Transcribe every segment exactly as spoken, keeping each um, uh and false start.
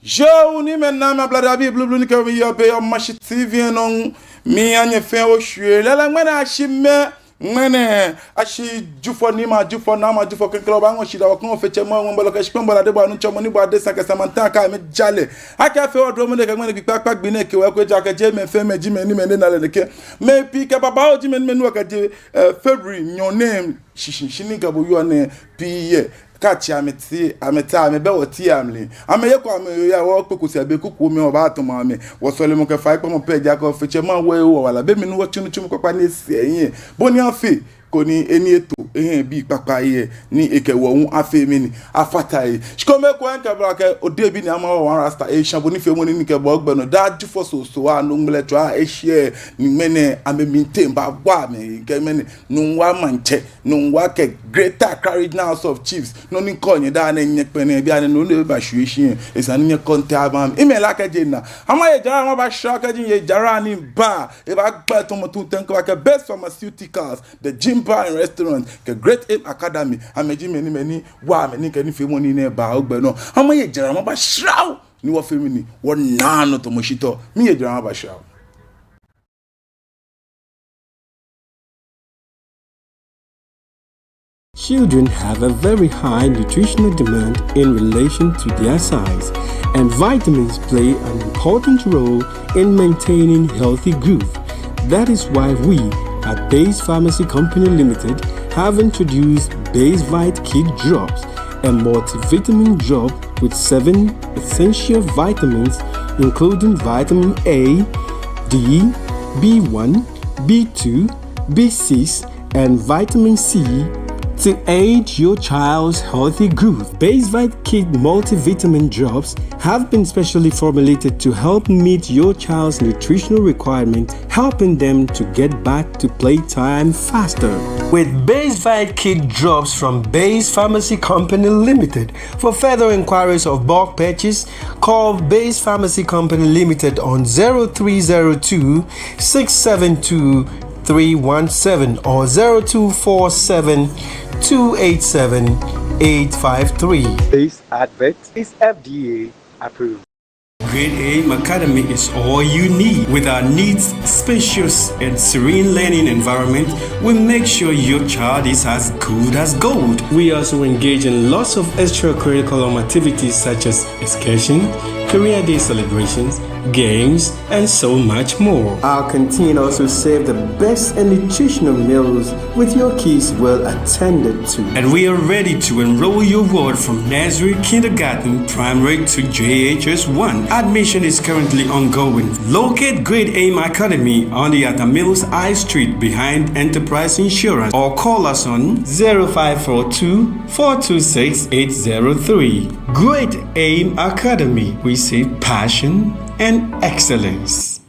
Yoo, niimɛi ni amɛ ablade abii blublu ni kɛ mi yɔɔ biɛ yɛ Omashi T V nɔ, miiha nyɛ fɛɛ oshwie lala. Ŋmɛnɛ ashi mɛ, ŋmɛnɛ ashi Jufɔ, niimɛi a-Jufɔ, naamɛi a-Jufɔ, klɛŋklɛŋ lɛ wɔbaahɔɔ shidaa, wɔkɛhɔɔ Ofe Tsɛ Mawu, Ŋwɛi Bɔlɔ kɛ shikpɔŋ bɔlɔ, adebɔɔ, nuŋtsɔ mɔ ni bɔ adesa kɛ Samantha kɛ amɛjalɛ. Akɛ afee wɔ dromɔ nɛɛ kɛ ŋmɛnɛ gbi kpakpa gbi nɛɛ kɛ wɔ eko ejaakɛ jeee mɛi fɛɛ mɛi ji mɛi ni mɛi ni na lɛ nɛkɛ. Mɛi pii kɛ babaoo ji mɛi ni mɛi ni wɔkɛje, eh, February nyɔɔŋ nɛɛ shishi, shi ni kɛ bo yɔɔ nɛɛ pii yɛ. Kɛ atsi amɛtee, amɛtee, amɛbɛ wɔteŋ amli. Amɛyeko amɛya, wɔkpeko shi abe kuku mli wɔbaatamɔ amɛ. Wɔsɔlemɔ kɛ faikpamɔ pɛ ji akɛ Ofe Tsɛ Mawu awo wɔ wala. Be mli ni wɔtsu nitsumɔ kpakpa ni esa ehiɛ, bɔ ni afee koni eni eto ehiɛ bii kpakpai yɛ, ni ekɛ wɔ hu afee mɛni, afata he. Shi kome ko ŋkɛbaa akɛ odebi ni ama wɔ One Rasta, esha bo nifeemɔ nɛɛ ni kɛ bo gbɛ nɔ. Daa Jufɔ sɔsɔ wa no ŋmɛlɛ tsɔ a eshɛ ni ŋmɛnɛ amɛmli tee mba wa amɛ kɛ ŋmɛnɛ Nungua Maŋtsɛ, Nungua kɛ Greater Accra Regional House of Chiefs. Nɔ ni kɔɔ nyɛ daa nɛɛ nyɛkpɛlɛɛɛ bianɛ nɔ ni ebashwie shi, esa ni nyɛkɔnte aba. Email akɛ je na. Ama ye jara, ama ba shra akɛ je ye jara ni ba. Ebagba tɔmɔ tun tɛŋ kɛ ba kɛ Base Pharmaceuticals, The Gym Bar and Restaurant, kɛ Great Aim Academy. Amɛji mɛi ni mɛi ni wa amɛ ni kɛ nifeemɔ nɛɛ ba ogbɛ nɔ. Ama ye jara, ama ba shra ni wɔfee mɛni, wɔna nɔ tɔmɔ shitɔ. Mi ye jara, ama ba shra. Children have a very high nutritional demand in relation to their size, and vitamins play an important role in maintaining healthy growth. That is why we at Base Pharmacy Company Limited have introduced Basevite Kid Drops, a multivitamin drop with seven essential vitamins, including vitamin A, D, B one, B two, B six, and vitamin C to aid your child's healthy growth. Basevite Kid multivitamin drops have been specially formulated to help meet your child's nutritional requirement, helping them to get back to playtime faster. With Basevite Kid Drops from Base Pharmacy Company Limited. For further inquiries of bulk purchase, call Base Pharmacy Company Limited on zero three zero two, six seven two, three one seven or zero two four seven, two eight seven, eight five three. This advert is F D A approved. Great Aim Academy is all you need. With our neat, spacious, and serene learning environment, we make sure your child is as good as gold. We also engage in lots of extracurriculum activities such as excursion, career day celebrations, games, and so much more. Our canteen also serve the best and nutritional meals with your kids well attended to. And we are ready to enroll your ward from nursery, kindergarten, primary to J H S one. Admission is currently ongoing. Locate Great Aim Academy on the Atta Mills High Street behind Enterprise Insurance or call us on zero five four two, four two six, eight zero three. Great Aim Academy, we see passion and excellence.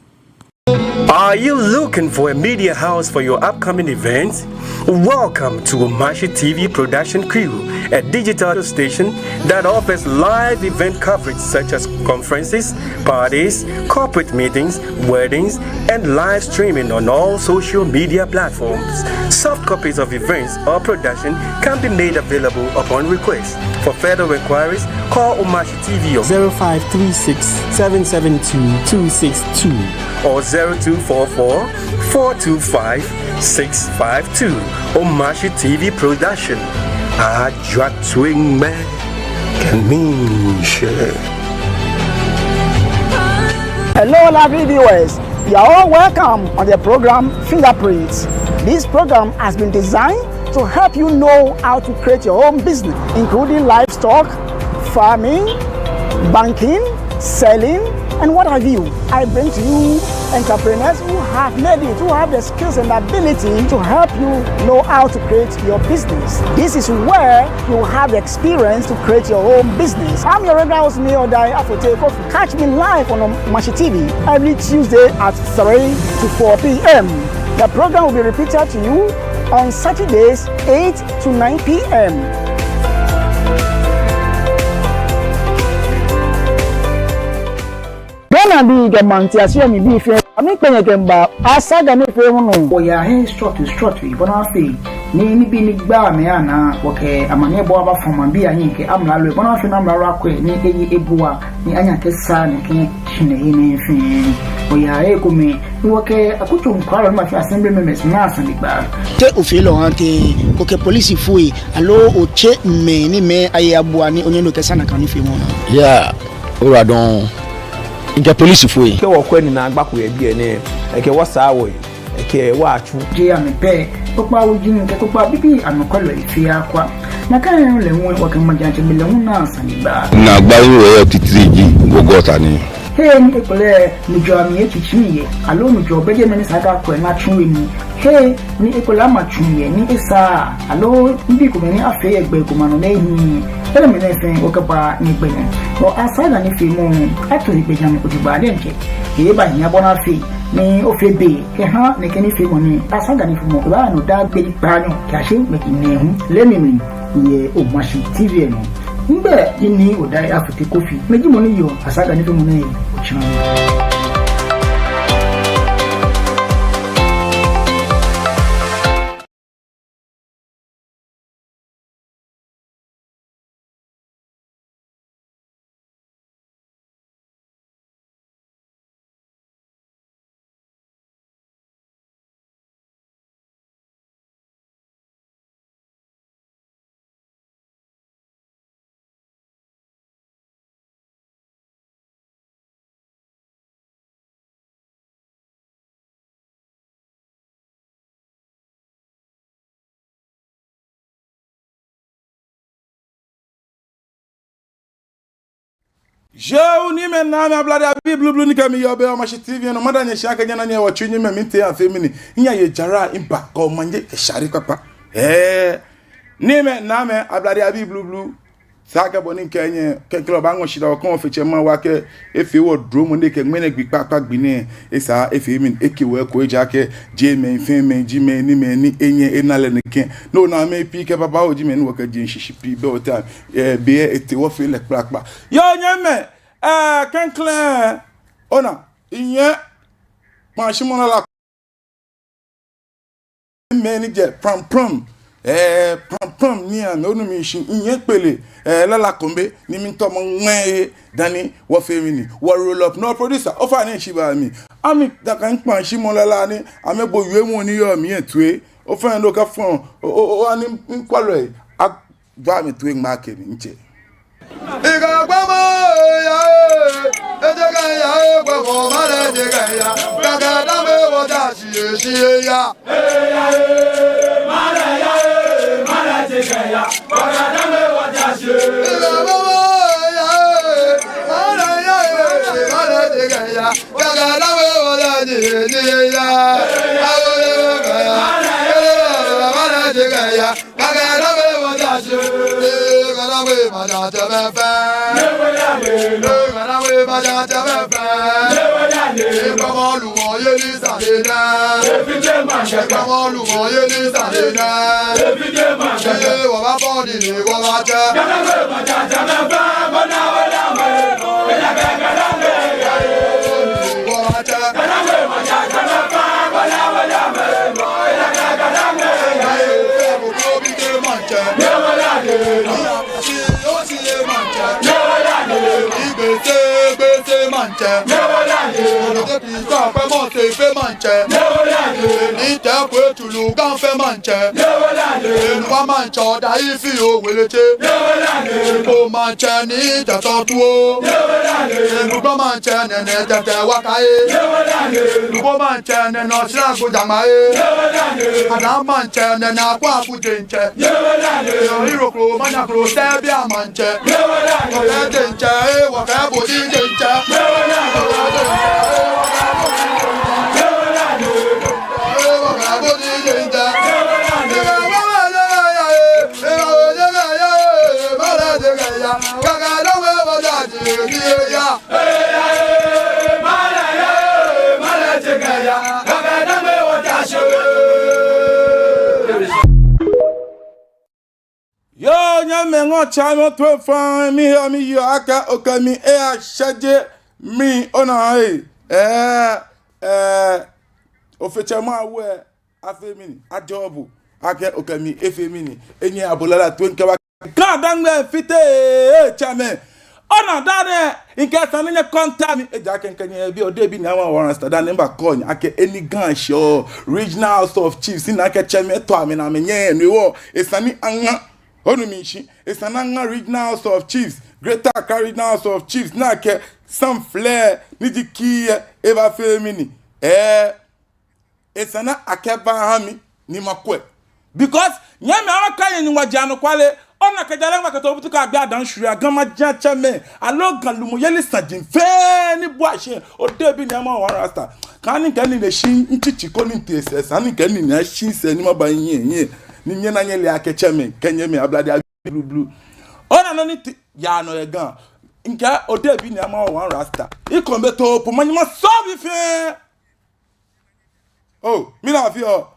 Are you looking for a media house for your upcoming events? Welcome to Omashi T V production crew, a digital station that offers live event coverage such as conferences, parties, corporate meetings, weddings, and live streaming on all social media platforms. Soft copies of events or production can be made available upon request. For further inquiries, call Omashi T V on zero five three six, seven seven two, two six two or zero two four four, four two five, six five two. Omashi T V production. Ajwa twin me. Kɛ miishɛɛ. Hello, lovely viewers. You are all welcome on the program Fingerprints. This program has been designed to help you know how to create your own business, including livestock, farming, banking, selling, and what have you. I bring to you entrepreneurs who have made it, who have the skills and ability to help you know how to create your business. This is where you have the experience to create your own business. I'm your regular host, Nii Odai Afotey Kofi. Catch me live on Omashi T V every Tuesday at three to four P M. The program will be repeated to you on Saturdays, eight to nine P M. Ghanabii kɛ maŋtiase mli bii fɛɛ, amɛkpɛ nyɛ kɛmiiba Asaga nifeemɔ nɔ. Wɔyaa he srɔtoi srɔtoi bɔ ni afee Ni nibii ni gbaa mɛi anaa, wɔkɛ amaniɛbɔɔ abafɔ maŋbii ahiɛ kɛ amralo lɛ, bɔ ni afee ni amralo akwɛ ni eye ebua, ni anyɛ akɛsaa nɛkɛ shihilɛ nɛɛ fɛɛ. Wɔyaa ekomɛi, ni wɔkɛ akutso nɔkwɛlɔi ni ma fee assembly members naa sane gba. Te ofeɔ lɛ ohaa tɛŋŋ, okɛ polisifoi, aloo otsɛɔ mɛi ni amɛye abua ni onyɛ ni okɛsaa nakai nifeemɔ? Yeah, ora dɔŋŋ. Mikɛ polisifoi. Kɛ wɔkwɛ ni naagba ko yɛ biɛ nɛɛ, ekɛ wɔ saa wɔyi. Ekɛ wɔ atsu. Jeee amɛ pɛ, kpokpaa wuji kɛ kpokpaa bibii anɔkwɛlɔi fɛɛ akwa. Nakai nɔŋŋ lɛ hu wɔkɛ majiatsɛmɛi lɛ hu naa sane gba. Naagbai ni wɔyɔɔ titri ji Gɔgɔta ni. Hei ni ekolɛ nujɔɔ amli etsitsi yɛ, aloo nujɔɔ bɛ jɛmɛ ni esa akɛ akwɛ ni atsu he nii. Hei ni ekolɛ ama tsu yɛ ni esaaa, aloo nibii komɛi ni afee yɛ gbɛ ko ma nɔ ni ehiii. Enɛɛmɛi fɛɛ wɔkɛbaa nyɛ gbɛ nɔ. Wɔ Asaga nifeemɔ ato egbɛjianɔ jogbaŋŋ diɛŋtsɛ. Ebaahi bɔ ni afee ni ofee be kɛha nɛkɛ nifeemɔ nɛɛ. Asaga nifeemɔ ebaaya nɔ daa gbi ni kpaanyɔ kɛyashi ŋmɛji nɛɛhu lɛ mli yɛ Omashi T V lɛ nɔ. Migbɛi ji Nii Odai Afotey Kofi. Mi ji mɔ ni yɔɔ Asaga nifeemɔ nɛɛ otsiaŋ. Yoo, niimɛi, naamɛi, ablade abii blublu ni kɛ mi yɔɔ biɛ Omashi T V nɔ, mada nyɛ shi akɛ nyɛna nyɛ wɔtsu nyɛmɛi mi tee afee mi ni. Miyaye jara miba kɛ omanye kɛ shade kpakpa. Ɛɛ, niimɛi, naamɛi, ablade abii blublu. Esa akɛ bɔ ni mikɛ nyɛ kɛkɛ lɛ baaŋɔ shidaa, wɔkɛ wɔfeetsɛmɛi awa akɛ efee wɔ dromɔ ni kɛ ŋmɛnɛ gbi kpakpa gbi nɛɛ, esa efee mli eke wɔ eko, ejaakɛ jeee mɛi fɛɛ mɛi ji mɛi ni mɛi ni enyɛ ena lɛ nɛkɛ. No hewɔ mɛi pii kɛ babaoo ji mɛi ni wɔkɛ jeŋ shishi pii bɛ wɔteŋ. Ɛɛ, be lɛ etee wɔfee lɛ kplakpla. Yoo, nyɛmɛi, ɛɛ, klɛŋklɛŋ, ona, minyɛ kpashimɔ lala. Mɛi ni jɛ Prampram, ɛɛ, Prampram ni amɛ, onu mi shishi, minyɛ kpele, ɛɛ, lala ko mli ni miitao maŋmɛ he dani wɔfee mi ni wɔ roll up. No producer, ofainɛ shi ba mi. Ami, nakai kpashimɔ lala ni amɛbo wiemɔ ni yɔɔ mli lɛ toi. Ofainɛ okafɔ, o, o, o, ani mikwɛlɔi a- Jwa mi toi ŋma kɛ mi ntsɛ. Iga gbɔmɔ ya, ejɛ ka ya, gbɔmɔ mara ejɛ ka ya. Kaka dame wɔ ja shi shi ya. Iga gbɔmɔ ya, mara ya, mara ejɛ ka ya. Kaka dame wɔ ja shi shi ya. Mara ejɛ ka ya. Maŋtsɛ. Ni tɛ kwe tulu kan fɛ maŋtsɛ. Nuba maŋtsɛ ɔda ifi o wele tse. O maŋtsɛ ni tɛ tɔ tuo. Nuba maŋtsɛ nɛnɛ tɛtɛ waka ye. Nubo maŋtsɛ nɛnɛ ɔsira gbo jama ye. Ada maŋtsɛ nɛnɛ akwa ku jɛntsɛ. Yɔri rokro manya kro sɛbia maŋtsɛ. Wɔkɛ jɛntsɛ, ee, wɔkɛ bodi jɛntsɛ. Wɔkɛ bodi jɛntsɛ. Kaka dɔwe wɔja jɛ ya. Yoo, nyɛmɛi, ŋɔ tsa mi otu efan, mi yɔ, mi yɔ akɛ okɛ mi eya shaje mi ona ee. Ɛɛ, ɛɛ, ofetsɛ ma wɛ. Afee mi ni, ajɔɔ bo. akɛ okɛ mi efee mɛni, enyɛ abɔ lala toi mikɛba Ga-Dangme fite, ee, tsɛmɛi. Ona dani mikɛɛ esa ni nyɛkɔnta mi, ejaakɛ mikɛɛ nyɛbi Odehe-bi Nii Amaa One Rasta dani mibakɛɛ nyɛ akɛ eni Ga Shɔ Regional House of Chiefs, ni akɛ tsɛmɛi etɔ amɛ ni amɛnyɛ nɔ hewɔ, esa ni aŋa, onu mi shishi, esa ni aŋa Regional House of Chiefs, Greater Accra Regional House of Chiefs, ni akɛ samflɛ ni ji key lɛ ebafee mɛni, ee, esa ni akɛba aha mi ni makwɛ. Because nyɛmɛi, amɛkɛɛ nyɛ Nyɔŋmɔ ji anɔkwale. Ona akɛ jalɛ ŋma kɛtɔ butu ka gbɛ adan shwia Ga maji atsɛmɛi. Aloo Ga lumɔyeli saji fɛɛ ni bɔ ashi, Odehe-bi Nii Amaa One Rasta. Kɛ ni kɛ ni ne shi ntsitsi ko ni ntee sɛɛ, esa ni kɛ ni ne ashi sɛɛ ni maba nyɛ nyɛ. Ni nyɛna nyɛle akɛ tsɛmɛi, kɛ nyɛmɛi, ablade abi blublu. Ona nɔ ni tee yaa nɔ yɛ Ga. Mikɛɛ Odehe-bi Nii Amaa One Rasta. Ikome too po manyɛ masɔ bi fɛɛ. Oh, mina afi oo.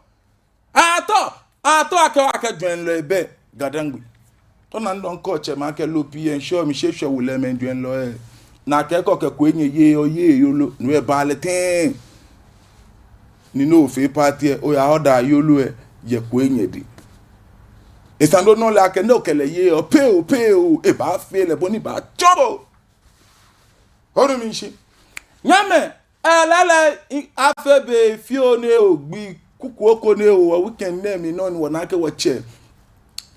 Atɔ, atɔ akɛ, akɛ jwɛŋlɔi bɛ Ga-Dangme. Tɔ na ndɔ nkɔ tsɛmɛi akɛ lopi yɛ nshɔ mi sheshwɛ wulɛ mɛ jwɛŋlɔi. Ni akɛ kɔ kɛ ko enyɛ ye oo ye yolo, no eba lɛ tɛŋŋ. Ni no fee party lɛ, oya order yolo lɛ yɛ ko enyɛ dɛŋ. Esa ni no lɛ akɛ no kɛ lɛ ye oo, pɛ oo, pɛ oo, ebaafee lɛ bɔ ni baatsɔ bo. Onu mi shishi. Nyɛmɛi, ee, lɛɛlɛŋ, afee be fioo nɛɛ oo, gbi kukuoo ko nɛɛ oo, weekend nɛɛ mli nɔ ni wɔna akɛ wɔtsɛ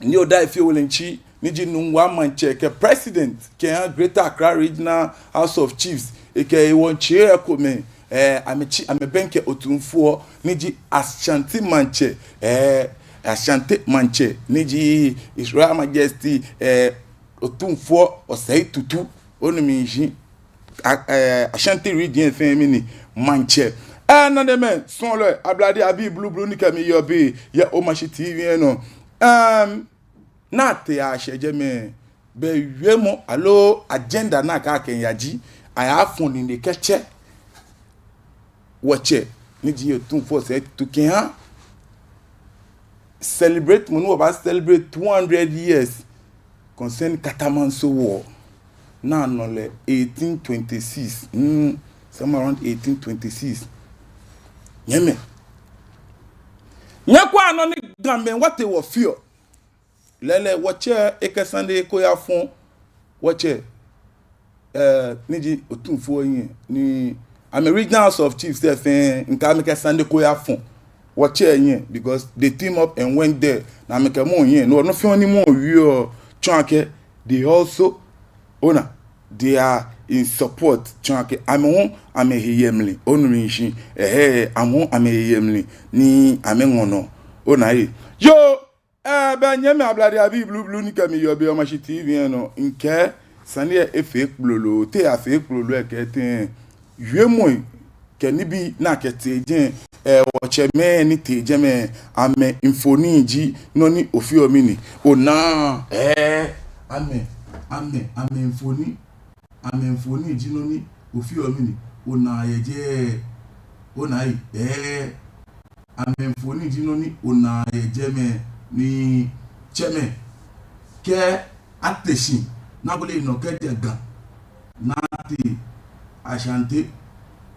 Nii Odaifio Welentsi, ni ji Nungua Maŋtsɛ kɛ President kɛha Greater Accra Regional House of Chiefs, ekɛ ewɔŋtsɛ komɛi, ee, amɛtsi, amɛbɛŋkɛ Otumfoɔ, ni ji Ashanti Maŋtsɛ, ee, Ashanti Maŋtsɛ, ni ji His Royal Majesty, ee, Otumfoɔ Osei Tutu, onu mi shishi, a, ee, Ashanti Region fɛɛ mli ni Maŋtsɛ. Ee, nanemɛi, suɔlɔi, ablade abii blublu ni kɛ mi yɔɔ biɛ yɛ Omashi T V lɛ nɔ. Em, ni atee ashɛ jɛmɛ, bɛ wiemɔ aloo agenda ni akɛɛ akɛ aya ji, ayafɔ nine kɛtsɛ wɔtsɛ, ni ji Otumfoɔ Osei Tutu kɛha celebrate, mɔ ni wɔbaa celebrate two hundred years concerning Katamanso War. Ni anɔ lɛ eighteen twenty-six. Hmm, somewhere around eighteen twenty-six. Nyɛmɛi, nyɛkwɛa nɔ ni Gamɛi wɔtee wɔfeɔ. Lɛɛlɛŋ, wɔtsɛ ekɛ sane ko yafɔ wɔtsɛ, ee, ni ji Otumfoɔ lɛ, ni amɛ Regional House of Chiefs lɛ fɛɛ, mikɛɛ amɛkɛ sane ko yafɔ wɔtsɛ lɛ, because they team up and went there. Ni amɛkɛ mɔ lɛ, no, nɔ fɛɛ nɔ ni mɔ lɛ wieɔ, tsɔɔ akɛ they also, ona, they are in support, tsɔɔ akɛ amɛ hu amɛhe yɛ mli, onu mi shishi, ehɛɛ, amɛ hu amɛhe yɛ mli, ni amɛŋɔ nɔ, ona ee. Yoo, ee, bɛ nyɛmɛi, ablade abii blublu ni kɛ mi yɔɔ biɛ Omashi T V lɛ nɔ, mikɛɛ sane lɛ efee kplolo, te afee kplolo lɛ kɛ tɛŋŋ, wiemɔi kɛ nibii ni akɛtee jɛi, ee, wɔtsɛmɛi ni tee jɛmɛ, amɛmfoniri ji nɔ ni ofeɔ mli ni ona, ee, amɛ, amɛ, amɛmfoniri, amɛmfoniri ji nɔ ni ofeɔ mli ni ona yɛ jɛi, ona ee, ee, amɛmfoniri ji nɔ ni ona yɛ jɛmɛ, ni tsɛmɛi, kɛ ate shi, ni abule nɔ kɛjɛ Ga, ni atee Ashanti,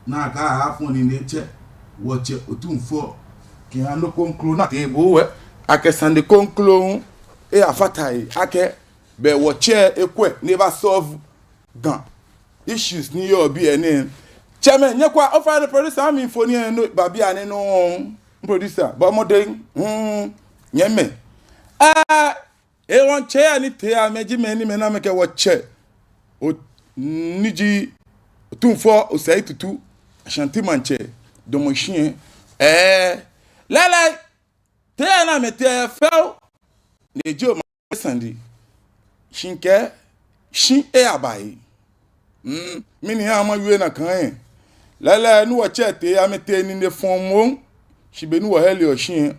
ni akɛyafɔ nine atsɛ wɔtsɛ Otumfoɔ, kɛha nɔ kroko ni atee bo wɛ, akɛ sane kroko hu eyafata he, akɛ bɛ wɔtsɛ ekwɛ ni eba solve Ga issues ni yɔɔ biɛ nɛɛ. Tsɛmɛi, nyɛkwɛa, ofainɛ producer, amɛmfoniri lɛ nɔ, ba biɛ nɛɛ nɔ, producer, bɔ mɔdɛŋ, hmm, nyɛmɛi. Ee, ewɔŋtsɛ ni tee, amɛji mɛi ni amɛna amɛkɛ wɔtsɛ, oo, ni ji Otumfoɔ Osei Tutu, Ashanti Maŋtsɛ, damɔ shi lɛ, ee, lɛɛlɛŋ, tee ni amɛtee fɛo, ni eji Omashi sane, shi mikɛɛ, shi eyaba he. Mm, mɛni ha mawie nakai lɛ? Lɛɛlɛŋ, ni wɔtsɛ tee, amɛtee nine fɔŋ moŋ, shi be ni wɔhɛleɔ shi lɛ,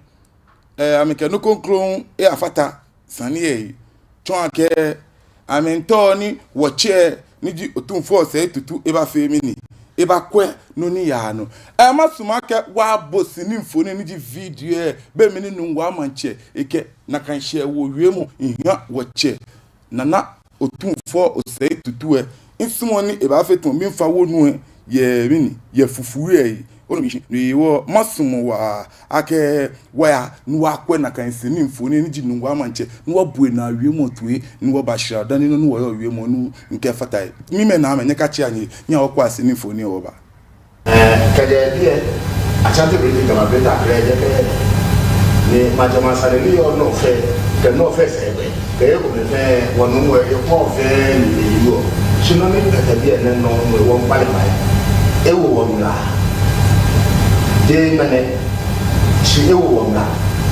ee, amɛkɛ nɔ kroko hu eyafata sane lɛ he, tsɔɔ akɛ amɛmiitao ni wɔtsɛ ni ji Otumfoɔ Osei Tutu ebafee mli ni ebakwɛ nɔ ni yaa nɔ. Ee, masumɔ akɛ wɔbo sini mfoniri ni ji video lɛ, be mli ni Nungua Maŋtsɛ ekɛ nakai shɛɛ woo wiemɔ miiha wɔtsɛ Nana Otumfoɔ Osei Tutu lɛ, misumɔɔ ni ebaafee tamɔ miifa wonu lɛ yɛ mli ni, yɛ fufui lɛ he, Onu mi shishi, no hewɔ masumɔ waa akɛ wɔya ni wɔyakwɛ nakai sane mfoniri ni ji Nungua Maŋtsɛ, ni wɔbo enaa wiemɔ toi, ni wɔbashra dani nɔ ni wɔyɔɔ wiemɔ nɔ mikɛfata he. Mimɛi ni amɛ, nyɛkatsea nyɛhe, nyɛhaa wɔkwɛa sane mfoniri lɛ wɔba. Ɛɛ, kɛjɛ biɛ, Ashanti Bridge kɛ Greater Accra jɛkɛ, ni maŋtsɛmɛi asane ni yɔɔ nɔ fɛɛ, kɛ nɔ fɛɛ sɛɛ gbɛ. Kɛ ekomɛi fɛɛ, wɔnuuu he, ekpɔ fɛɛ ni eyi wɔ. Shi nɔ ni kɛtee biɛ nɛɛ nɔ, wɔmiikpale kpaa. Ewo wɔ mla. Jeee ŋmɛnɛ. Shi ewo wɔ mla.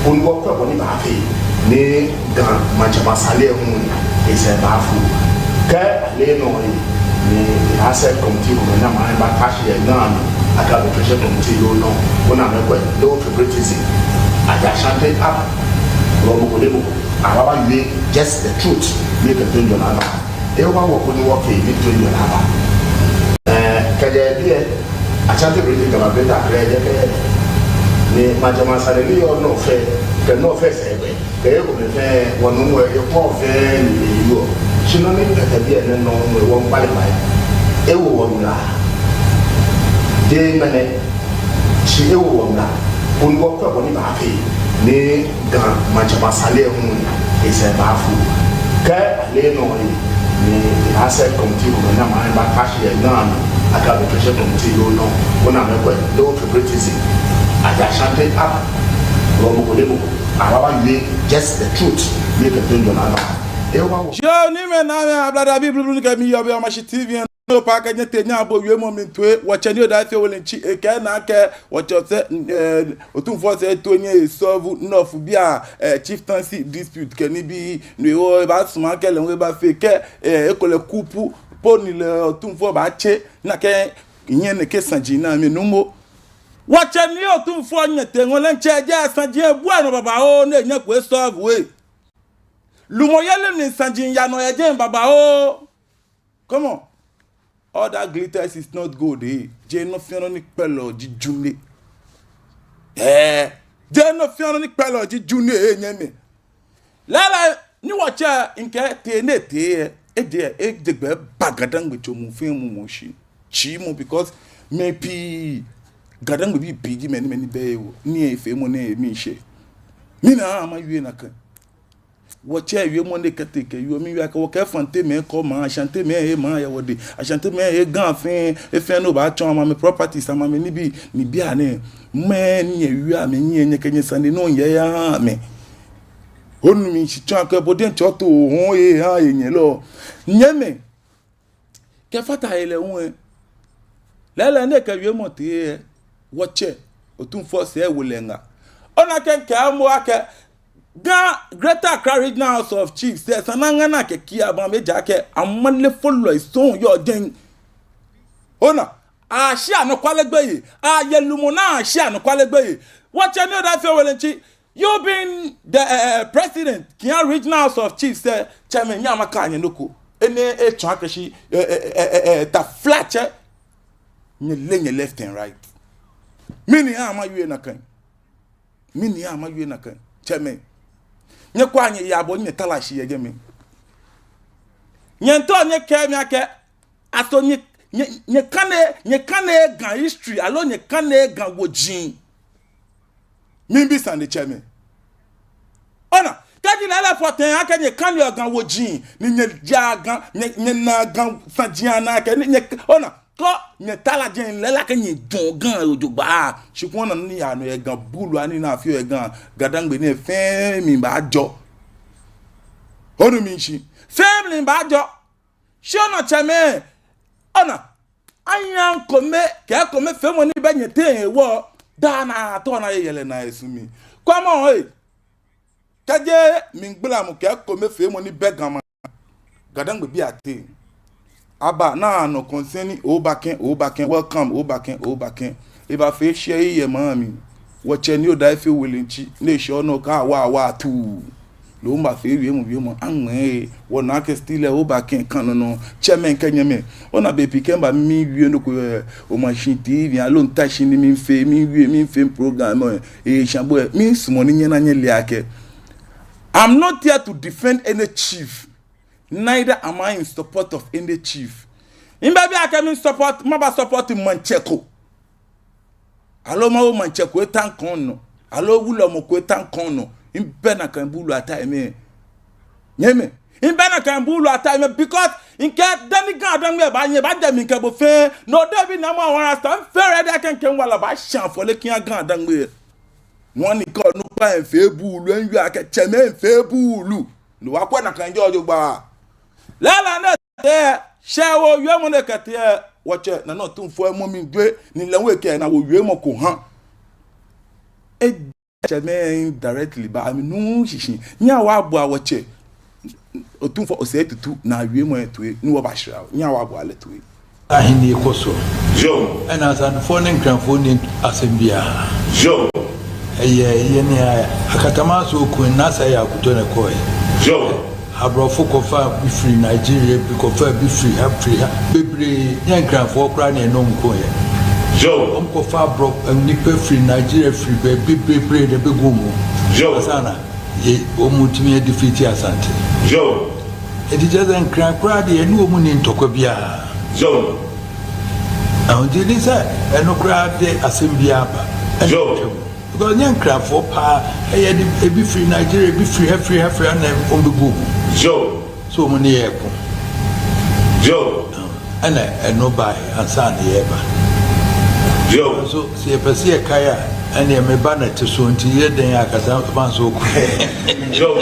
Koni wɔkwɛ bɔ ni abaafee. Ni Ga maŋtsɛmɛi asane hu, esɛɛ baafu. Kɛ ale nɔ lɛ, ni asɛt committee komɛi ni amɛbaakpa shi yɛ Ga nɔ. Akɛ arbitration committee lɛ nɔ. Koni amɛkwɛ, no favoritism. Aja Ashanti aba. Wɔ mɔ ko de mɔ ko. Abaawie just the truth. Ni ekɛ toiŋjɔlɛ aba. Ewa wɔ koni wɔkɛ ni toiŋjɔlɛ aba. Ɛɛ, kɛjɛ biɛ, Ashanti Bridge kɛ Greater Accra jɛkɛ, ni maŋtsɛmɛi asane ni yɔɔ nɔ fɛɛ, kɛ nɔ fɛɛ sɛɛ gbɛ. Kɛ ekomɛi fɛɛ, wɔnuuu he, ekpɔ fɛɛ ni eyi wɔ. Shi nɔ ni kɛtee biɛ nɛɛ nɔ, wɔmiikpale kpaa. Ewo wɔ mla. Jeee ŋmɛnɛ. Shi ewo wɔ mla. Koni wɔkwɛ bɔ ni abaafee. Ni Ga maŋtsɛmɛi asane hu, esɛɛ baafu. Kɛ ale nɔ lɛ, ni asɛt committee komɛi ni amɛbaakpa shi yɛ Ga nɔ. Akɛ arbitration committee lɛ nɔ. Koni amɛkwɛ, no favoritism. Aja Ashanti aba. Wɔ mɔ ko de mɔ ko. Abaawie just the truth. Ni ekɛ toiŋjɔlɛ aba. Ewa wɔ. Yoo, mimɛi ni amɛ, ablade abii blublu ni kɛ mi yɔɔ biɛ, Omashi T V, no paa kɛ nyɛtee nyɛyabo wiemɔ mli toi, wɔtsɛ Nii Odaifio Welentsi, ekɛɛ nakai, wɔtsɛ sɛɛ, eh, Otumfuo sɛɛ eto nyɛ esɔvu nɔ fu biɛ, eh, chieftaincy dispute kɛ nibii, no hewɔ ebaasumɔ akɛ lɛ hu ebafee kɛ, eh, ekolɛ kupu po ni lɛ Otumfuo baatsɛ, nakai nyɛ nɛkɛ saji nɛɛ mli numo. Wɔtsɛ Nii Otumfuo nyɛtee ŋɔɔ lɛ ntsɛ jɛ saji ebua nɔ babaoo, ni nyɛkwɛ esɔvu lɛ. Lumɔyeli ni saji yaa nɔ yɛ jɛi babaoo. Come on. All that glitters is not gold, eh. Jeee nɔ fɛɛ nɔ ni kpɛlɛɔ ji june. Eh. Jeee nɔ fɛɛ nɔ ni kpɛlɛɔ ji june, eh, nyɛmɛi. Lɛɛlɛŋ, ni wɔtsɛ ŋkɛɛ tee ni etee, eh, eje, eje gbɛ eba Gadangme tso muu fɛɛ muu mɔ shi. Shi mɔ, because mɛi pii, Gadangme bii pii ji mɛi ni, mɛi ni bɛ ewo, ni efee mɔ ni emi shi. Mɛni hewɔ mawie nakai? Wɔtsɛ wiemɔ ni kɛtee kɛ yoo, miwie akɛ wɔkɛ Fantemɛi kɔ maŋ, Ashantemɛi he maŋ yɛ wɔdɛŋ, Ashantemɛi he Ga fɛɛ, he fɛɛ ni obaatsɔ amɛ, amɛ properties, amɛ, amɛ nibii, ni bianɛ, mɛi ni nyɛwieɔ amɛ, nyɛ, nyɛkɛ nyɛsane nɔ yɛ ya amɛ. Onu mi shishi, tsɔɔ akɛ bo diɛŋtsɛ oto ohe oha enyɛlɔ. Nyɛmɛi, kɛfata he lɛ hu lɛ. Lɛɛlɛŋ ni kɛ wiemɔ tee lɛ, wɔtsɛ Otumfuo sɛɛ ewo lɛ ŋaa. Ona akɛ ŋkɛɛ moŋ akɛ Ga Greater Accra Regional House of Chiefs lɛ, esa ni aŋa naa kɛ kiya ba mli ejaakɛ amalefolɔi sɔŋŋ yɔɔ jɛi. Ona, ashi anɔkwale gbeyei, aye lumɔ ni ashi anɔkwale gbeyei. Wɔtsɛ Nii Odaifio Welentsi, you being the, eh, eh, president, Ga Regional House of Chiefs lɛ, chairman, nyɛhaa makaa nyɛ nɔ ko. Enɛ etsɔɔ akɛ shi, eh, eh, eh, eh, eh, taflatsɛ. Nyɛle nyɛ left and right. Mɛni hewɔ mawie nakai? Mɛni hewɔ mawie nakai? Chairman. Nyɛkwɛa nyɛhe abɔ, nyɛtara shi yɛ jɛmɛ. Nyɛmiitao nyɛkɛɛ mi akɛ, aso nyɛ, nyɛ, nyɛkaneee, nyɛkaneee Ga history, aloo nyɛkaneee Ga woji? Miibi sane, chairman. Ona, kɛji lɛɛlɛŋ pɔtɛɛ akɛ nyɛkaneɔ Ga woji, ni nyɛjaa Ga, nyɛ, nyɛnaa Ga saji anaa kɛ, ni nyɛ, ona, kɛ nyɛtara jɛi lɛɛlɛŋ akɛ nyɛjwɛŋɔ Ga jogbaŋŋ. Shi kɛ ona nii ni yaa nɔ yɛ Ga, buului ni afeɔ yɛ Ga, Gadangme nɛɛ, fɛɛ mli baajɔ. Onu mi shishi. Fɛɛ mli baajɔ. Shi ona, chairman, ona, anyɛ ekomefeemɔ ni bɛ nyɛteŋ hewɔ, daa nɛɛ ato naa yɛ yɛlɛ naa yɛ su mli. Kwɛmɔ, eh. Kɛjɛ mligbalamɔ kɛ ekomefeemɔ ni bɛ Ga maŋ, Gadangme bii ateŋ. Aba naa nɔ concerning Obakɛŋ, Obakɛŋ, welcome, Obakɛŋ, Obakɛŋ. Ebaafee shɛɛ yɛ maŋ mli. Wɔtsɛ Nii Odaifio Welentsi, ni eshɛ nɔ kaa wa wa tu. Loo mibafee wiemɔ, wiemɔ, aŋmɛɛ, wɔna akɛ still lɛ Obakɛŋ ka nɔ nɔ. Chairman kɛ nyɛmɛi. Ona bei pii kɛ miba miwie nɔ ko, eh, Omashi T V, aloo mita shi ni mifee, miwie, mifee program, eh, eh, shambo, eh, misumɔɔ ni nyɛna nyɛle akɛ, I'm not here to defend any chief. Neither am I in support of any chief. Mibɛ biɛ akɛ misupport, maba support maŋtsɛ ko. Aloo mawo maŋtsɛ ko eta mikɔŋ nɔ. Aloo wulɔmɔ ko eta mikɔŋ nɔ. Mibɛ nakai buulu ataa mli. Nyɛmimɛi, mibɛ nakai buulu ataa mli because mikɛɛ dani GaDangme baanyɛ, baajɛ mi kɛ bo fɛɛ. No hewɔ bianɛ mɔ awa rasta, mifee ready akɛ mikɛ miwala baashã afɔle kɛha GaDangme. Nɔ ni kɛ onukpa lɛ fee buulu, ewie akɛ tsɛmɛi fee buulu. Ni wɔkwɛ nakai jogbaŋŋ. Lɛɛlɛŋ nɛɛ, shɛ wɔwiemɔ nɛɛ kɛtee, wɔtsɛ Nana Otumfuo mɔ mi jue, ni lɛ hu ekɛɛ na wɔwiemɔ ko ha. E tsɛmɛi directly ba, amɛnu shishi. Nyɛhaa wɔboa wɔtsɛ Otumfuo Osei Tutu ni awiemɔ lɛ toi, ni wɔbashra. Nyɛhaa wɔboa lɛ toi. Ahiɛ ni ekɔ so. Yoo. Ɛna Asantefoɔ ne Nkranfoɔ nni asɛm biara. Yoo. Ɛyɛ, ɛyɛ nea Akatamanso Okun, Nasir Yaw Kotey na ɛkɔe. Yoo. Aborɔfo kɔfa bi firi Nigeria, bi kɔfa bi firi ha, firi ha. Bebree, nyɛ Nkranfoɔ koraa na ɛnom ko yɛ. Yoo. Wɔkɔfa aborɔ-, nnipa firi Nigeria, firi baabi bebree na ɛbɛgu mu. Yoo. Ansa na yɛ, wɔtumi adefeat Asante. Yoo. Enti kyerɛ sɛ Nkran koraa deɛ, yɛne wɔn nni ntɔkwa biara. Yoo. Ɛho nti ni sɛ ɛno koraa de asɛm biara ba. Ɛna Yoo. Atwa mu. Because nyɛ Nkranfoɔ paa, ɛyɛ de, ebi firi Nigeria, ebi firi ha, firi ha, firi ha, na wɔbɛgu mu. Yoo. So wɔn ne yɛn reko. Yoo. Ɛna ɛno bae ansa na yɛreba. Yoo. Nso sɛ yɛpɛ sɛ yɛkae a, ɛnneɛ me ba na ɛte so nti yɛ dɛn akasa ma nso kɔ. Yoo.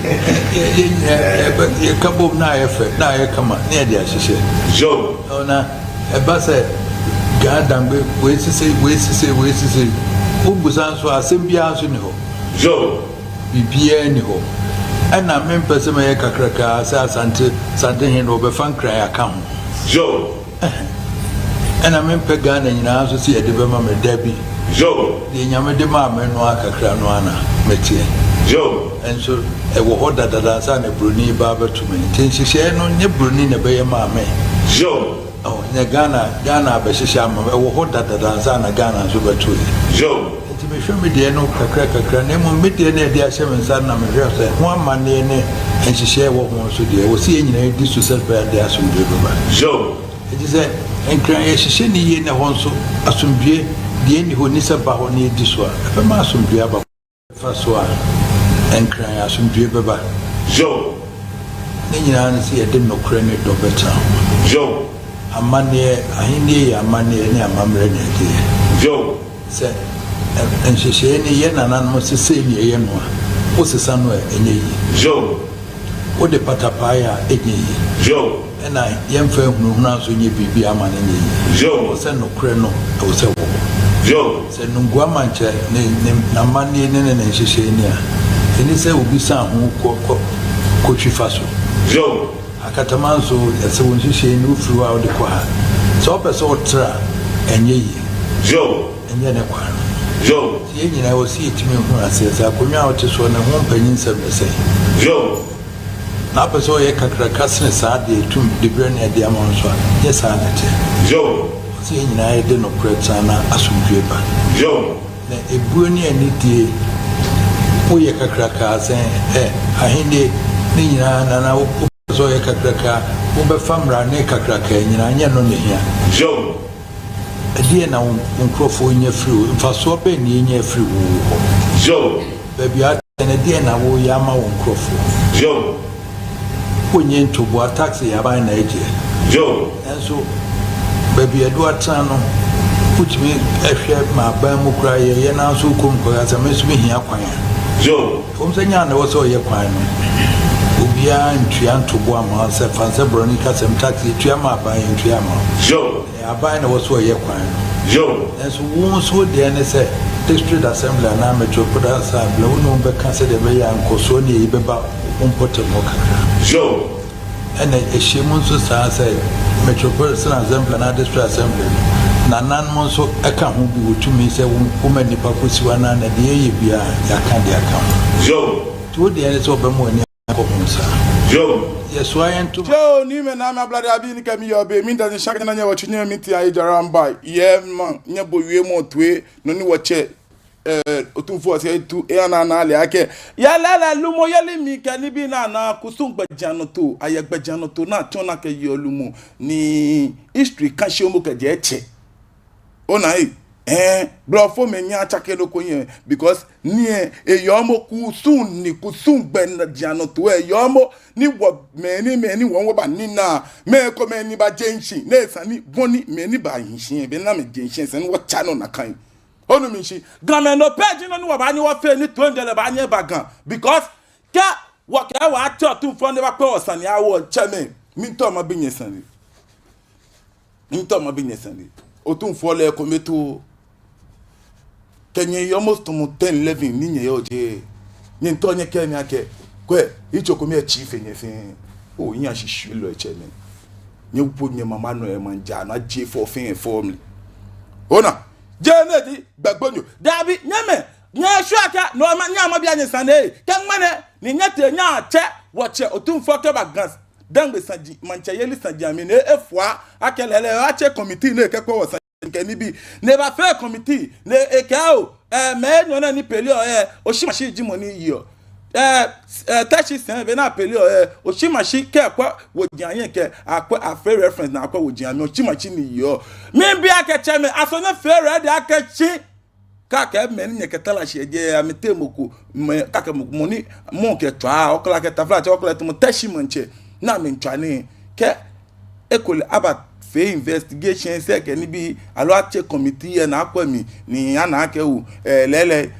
Yɛ, yɛ, yɛ, yɛbɛ-, yɛka bom na ayɛ fɛ, na ayɛ kama, na yɛde ahyehyɛ. Yoo. Ɛna ɛba sɛ GaDangme, wei sise, wei sise, wei sise. Wobusa nso, asɛm biara nso ni hɔ. Yoo. Biribiara ni hɔ. Ɛna mempɛ sɛ mɛyɛ kakrakaa sɛ Asante, Asantehene, wɔbɛfa Nkran aka ho. Yoo. Ɛna mempɛ Ghana nyinaa nso sɛ yɛde bɛma me, dabi. Yoo. Deɛ Nyame de maa me no ara kakra no ara na meteɛ. Yoo. Ɛnso ɛwɔ hɔ dadada ansa na buroni ba abɛto me. Nti nhyehyɛeɛ no, nyɛ buroni na ɛbɛyɛ maa me. Yoo. Oh, nyɛ Ghana, Ghana abɛhyehyɛ ama me. Ɛwɔ hɔ dadada ansa na Ghana nso bɛtoeɛ. Yoo. Nti mehwɛ me deɛ no kakra kakra, na mmom me deɛ na ɛde ahyɛ me nsa na mehwɛ sɛ ho amanneɛ ne nhyehyɛeɛ wɔ ho nso deɛ, ɛwɔ sɛ yɛn nyinaa di so sɛ ɛbɛyɛ de asomdwoe bɛba. Yoo. Enti sɛ Nkran yɛhyehyɛ no yie na hɔ nso asomdwoe deɛ ɛnni hɔ ni sɛ ba hɔ na yɛdi so a, ɛbɛma asomdwoe aba. Fa so a, Nkran asomdwoe bɛba. Yoo. Ne nyinaa ne sɛ yɛde nokorɛ ne dɔ bɛtena ho. Yoo. Amanneɛ, ahennie yɛ amanneɛ ne amammerɛ na ɛgye yɛ. Yoo. Sɛ, ɛ, nhyehyɛeɛ ne yɛ nananom se sei ne ɛyɛ no a, wosesa no a ɛnyɛ yie. Yoo. Wode patapaa yɛ a ɛnyɛ yie. Yoo. Ɛna yɛmfa ahunahuna nso nyɛ biribi ama no nyɛ yie. Yoo. Ɛwɔ sɛ nokorɛ no, ɛwɔ sɛ wɔwɔ. Yoo. Sɛ Nungua Mankyɛ ne, ne, n'amanneɛ ne, ne, ne nhyehyɛeɛ ni a, ɛni sɛ obi san ho kɔ, kɔ, kɔtwi fa so. Yoo. Akatamanso, yɛsɛ wo nhyehyɛeɛ ni wofiri hɔ a wode kɔ ha. Sɛ wopɛ sɛ wotra a, ɛnyɛ yie. Yoo. Ɛnyɛ ne kwan. Yoo. Nti yɛn nyinaa ɛwɔ sɛ yɛtumi hu aseɛ sɛ akonnwa a wote soɔ no ho mpanyinsɛm ne sɛn. Yoo. Na wopɛ sɛ ɔyɛ kakraka sene saa deɛ ɛtum de berɛ ne ɛde ama wo nso a, nyɛ saa na ɛteɛ. Yoo. Sɛ yɛn nyinaa yɛde nokorɛ tena na asomdwoe ba. Yoo. Na ebuo ne anidie, woyɛ kakraka sɛ, ɛ, ahennie ne nyinaa na, na wo, wopɛ sɛ ɔyɛ kakraka, wobɛfa mmara ne kakraka nyinaa, nyɛ no na ɛhia. Yoo. Ɛdeɛn na wo, wo nkurɔfoɔ nya firi wo, mfasoɔ bɛn na yɛnya afiri wo wu hɔ? Yoo. Baabi a ɛnɛ deɛn na woyɛ ama wo nkurɔfoɔ? Yoo. Wonyɛ ntoboa, tax yɛ aban na ɛgyeɛ. Yoo. Nanso baabi a ɛde atena no, wotumi hwɛ ma aban mu koraa yɛ, yɛ nanso wokɔ mu kɔyɛ sɛ me nso mehia kwan a. Yoo. Ɛwom sɛ nyɛ na ɛwɔ sɛ ɔyɛ kwan no, obiara ntua ntoboa ma sɛ fa sɛ borɔni kasɛm tax yɛtua ma aban yɛntua ma. Yoo. Aban na ɛwɔ sɛ ɔyɛ kwan no. Yoo. Nanso wo nso wo deɛ ne sɛ district assembly anaa metropolitan assembly wo ne wɔn bɛka sɛdeɛ ɛbɛyɛ a nkɔsoɔ ne yɛyi bɛba wo mpɔtam hɔ kakra. Yoo. Ɛna ɛhyɛ mu nso saa sɛ metropolitan assembly anaa district assembly no nananom nso ɛka ho bi wɔ tumi sɛ wo, woma nnipa kɔsi hɔ anaa na deɛ ɛyɛ biara yɛaka de aka ho. Yoo. Nti wo deɛ ne sɛ ɔbɛma w'ani akɔ ho saa. Yoo. Yɛsoa yɛn ntoma. Yoo, ni me na me ablade abi ni kɛ meyɛ ɔbɛ, me nda ne shaka na nyɛ wɔtwe nyɛ me ti ayi jara mba. Yɛ ma, nyɛ bɔ wiemɔ toi, no ni wɔkyɛ, eh, Otumfuo Osei Tutu, eh, ana na ale akɛ. Yɛ lɛɛlɛŋ lumɔyeli mli kɛ nibii na na kusum gbɛjianɔtoo, ayɛ gbɛjianɔtoo na tsɔ na kɛ yɛ lumɔ, ni history ka shi omɔ kɛjɛ etsɛ. Ona ei. Ɛɛ, blɔfomɛi nyɛɛɛ atsake nɔ ko nyɛ, because ni ɛ, eyɔɔmɔ kusum ni kusum gbɛ naa ji anɔ to eyɔɔmɔ ni wɔ mɛni mɛni wɔ wɔbanina, mɛi komɛi ni baje shishi, ni esa ni bɔ ni mɛi ni bahi shi, be ni amɛje shishi, esa ni wɔtsa nɔ nakai. Onu mi shishi, Gamɛi no pɛ ji nɔ ni wɔbaanyɛ wɔfee ni toiŋjɔlɛ baanyɛ aba Ga, because kɛ wɔkɛɛ wɔtsɛ Otumfuo ni ebakwɛ wɔ sane awo tsɛmɛi, miitao mabi nyɛ sane. Miitao mabi nyɛ sane. Otumfuo lɛ kometoo. Kɛ nyɛyɔɔ almost tamɔ ten, eleven ni nyɛyɔɔ jɛi. Nyɛmiitao nyɛkɛɛ mi akɛ, kwɛ, etsɔko mi echi fe nyɛ fɛɛ. Oo, nyɛ ashishiulɔi tsɛmɛi. Nyɛwo nyɛ mama nɔ yɛ maŋ ja nɔ ajie fɔ fɛɛ fɔ mli. Ona, jeee nɛ ji gbɛ gbonyo. Dabi, nyɛmɛi, nyɛshwɛ akɛ, no ma, nyɛmabia nyɛ sane, kɛ ŋmɛnɛ, ni nyɛtee nyɛyatsɛ, wɔtsɛ Otumfuo kɛba Ga, Dangme saji, maŋtsɛyeli saji amli ni efua, akɛ lɛɛlɛŋ, atsɛ committee ni ekɛkwɛ wɔ saji kɛ nibii, ni ebafee committee, ni ekɛɛ oo, ɛɛ, mɛi enyɔ nɛɛ ni peleɔ yɛ, Oshimashi ji mɔ ni yeɔ. Ɛɛ, ɛɛ, Teshie sɛi be ni apeleɔ yɛ, Oshimashi kɛ kwɛ woji anyɛ kɛ, akwɛ afee reference ni akwɛ woji amli, Oshimashi ni yeɔ. Miibi akɛ tsɛmɛi, aso nyɛfee ready akɛ tsi. Kɛ akɛ mɛi ni nyɛkɛtara shi yɛ jɛi amɛteŋ mɔ ko, mɛi, kɛ akɛ mɔ ko, mɔ ni, mɔ kɛ tswa, okɛɛ lɛ akɛ taflatsɛ, okɛɛ lɛ tamɔ Teshie maŋtsɛ, ni amɛmiitswa nii, kɛ ekolɛ abafee investigation sɛɛ kɛ nibii, aloo atsɛ committee yɛ ni akwɛ mli, ni ana akɛ oo, ɛɛ, lɛɛlɛŋ,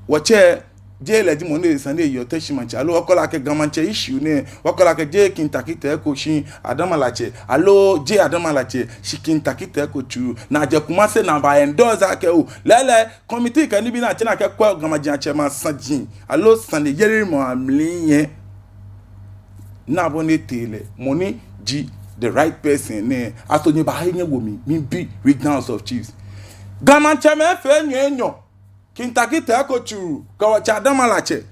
wɔtsɛ, jeee lɛ ji mɔ ni esa ni eyeɔ Teshie maŋtsɛ, aloo okɛɛ lɛ akɛ Ga maŋtsɛ issue nɛɛ, okɛɛ lɛ akɛ jeee King Tackie Teiko shi Adamalatsɛ, aloo jeee Adamalatsɛ, shi King Tackie Teiko tsuru, ni ajɛ Kumasi ni aba endorse akɛ oo, lɛɛlɛŋ, committee kɛ nibii ni atsɛ ni akɛkwɛ Ga maji atsɛmɛi asaji, aloo saneyelimɔ amli yɛ. Ni bɔ ni etee lɛ, mɔ ni ji the right person nɛɛ, aso nyɛbahe nyɛwo mi, miibi Regional House of Chiefs. Ga maŋtsɛmɛi efee enyɔ enyɔ, King Tackie Teiko tsuru, kɛ wɔtsɛ Adamalatsɛ.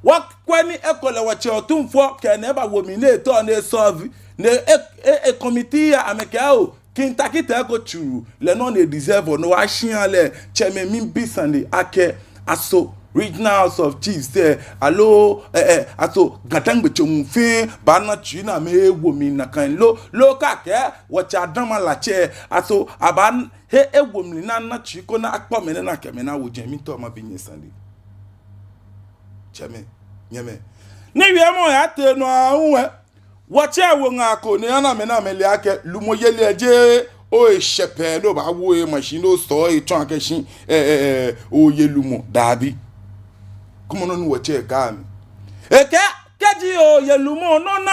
Wɔkwɛ ni ekolɛ wɔtsɛ Otumfuo kɛ enɛ bawo mli ni etao ni esolve, ni e, e, e committee ya amɛkɛɛ oo, King Tackie Teiko tsuru, lɛ nɔŋŋ ni edeserve, no hewɔ shi lɛ, tsɛmɛi miibi sane akɛ, aso Regional House of Chiefs lɛ, aloo, ɛɛ, ɛɛ, aso Ga Dangme tso muu fɛɛ baana tsui ni amɛwo mli nakai lo, loo kɛ akɛ, wɔtsɛ Adamalatsɛ, aso abaahe ewo mli ni ana tsui ko ni akpɔ mɛi nɛɛ ni akɛ mɛi nɛɛ awo jɛi, miitao mabi nyɛ sane. Tsɛmɛi, nyɛmɛi. Ni wiemɔ yatee nɔ aahu lɛ, wɔtsɛ wo ŋaa ko ni ana mɛi ni amɛle akɛ lumɔyeli lɛ jeee oshɛ pɛ ni obaawo yɛ machine ni osɔ etsɔɔ akɛ shi, ɛɛ, ɛɛ, ɛɛ, oye lumɔ, dabi. Kwɛmɔ nɔ ni wɔtsɛ kɛɛ mi. Ekɛɛ, kɛji oye lumɔ, nɔ ni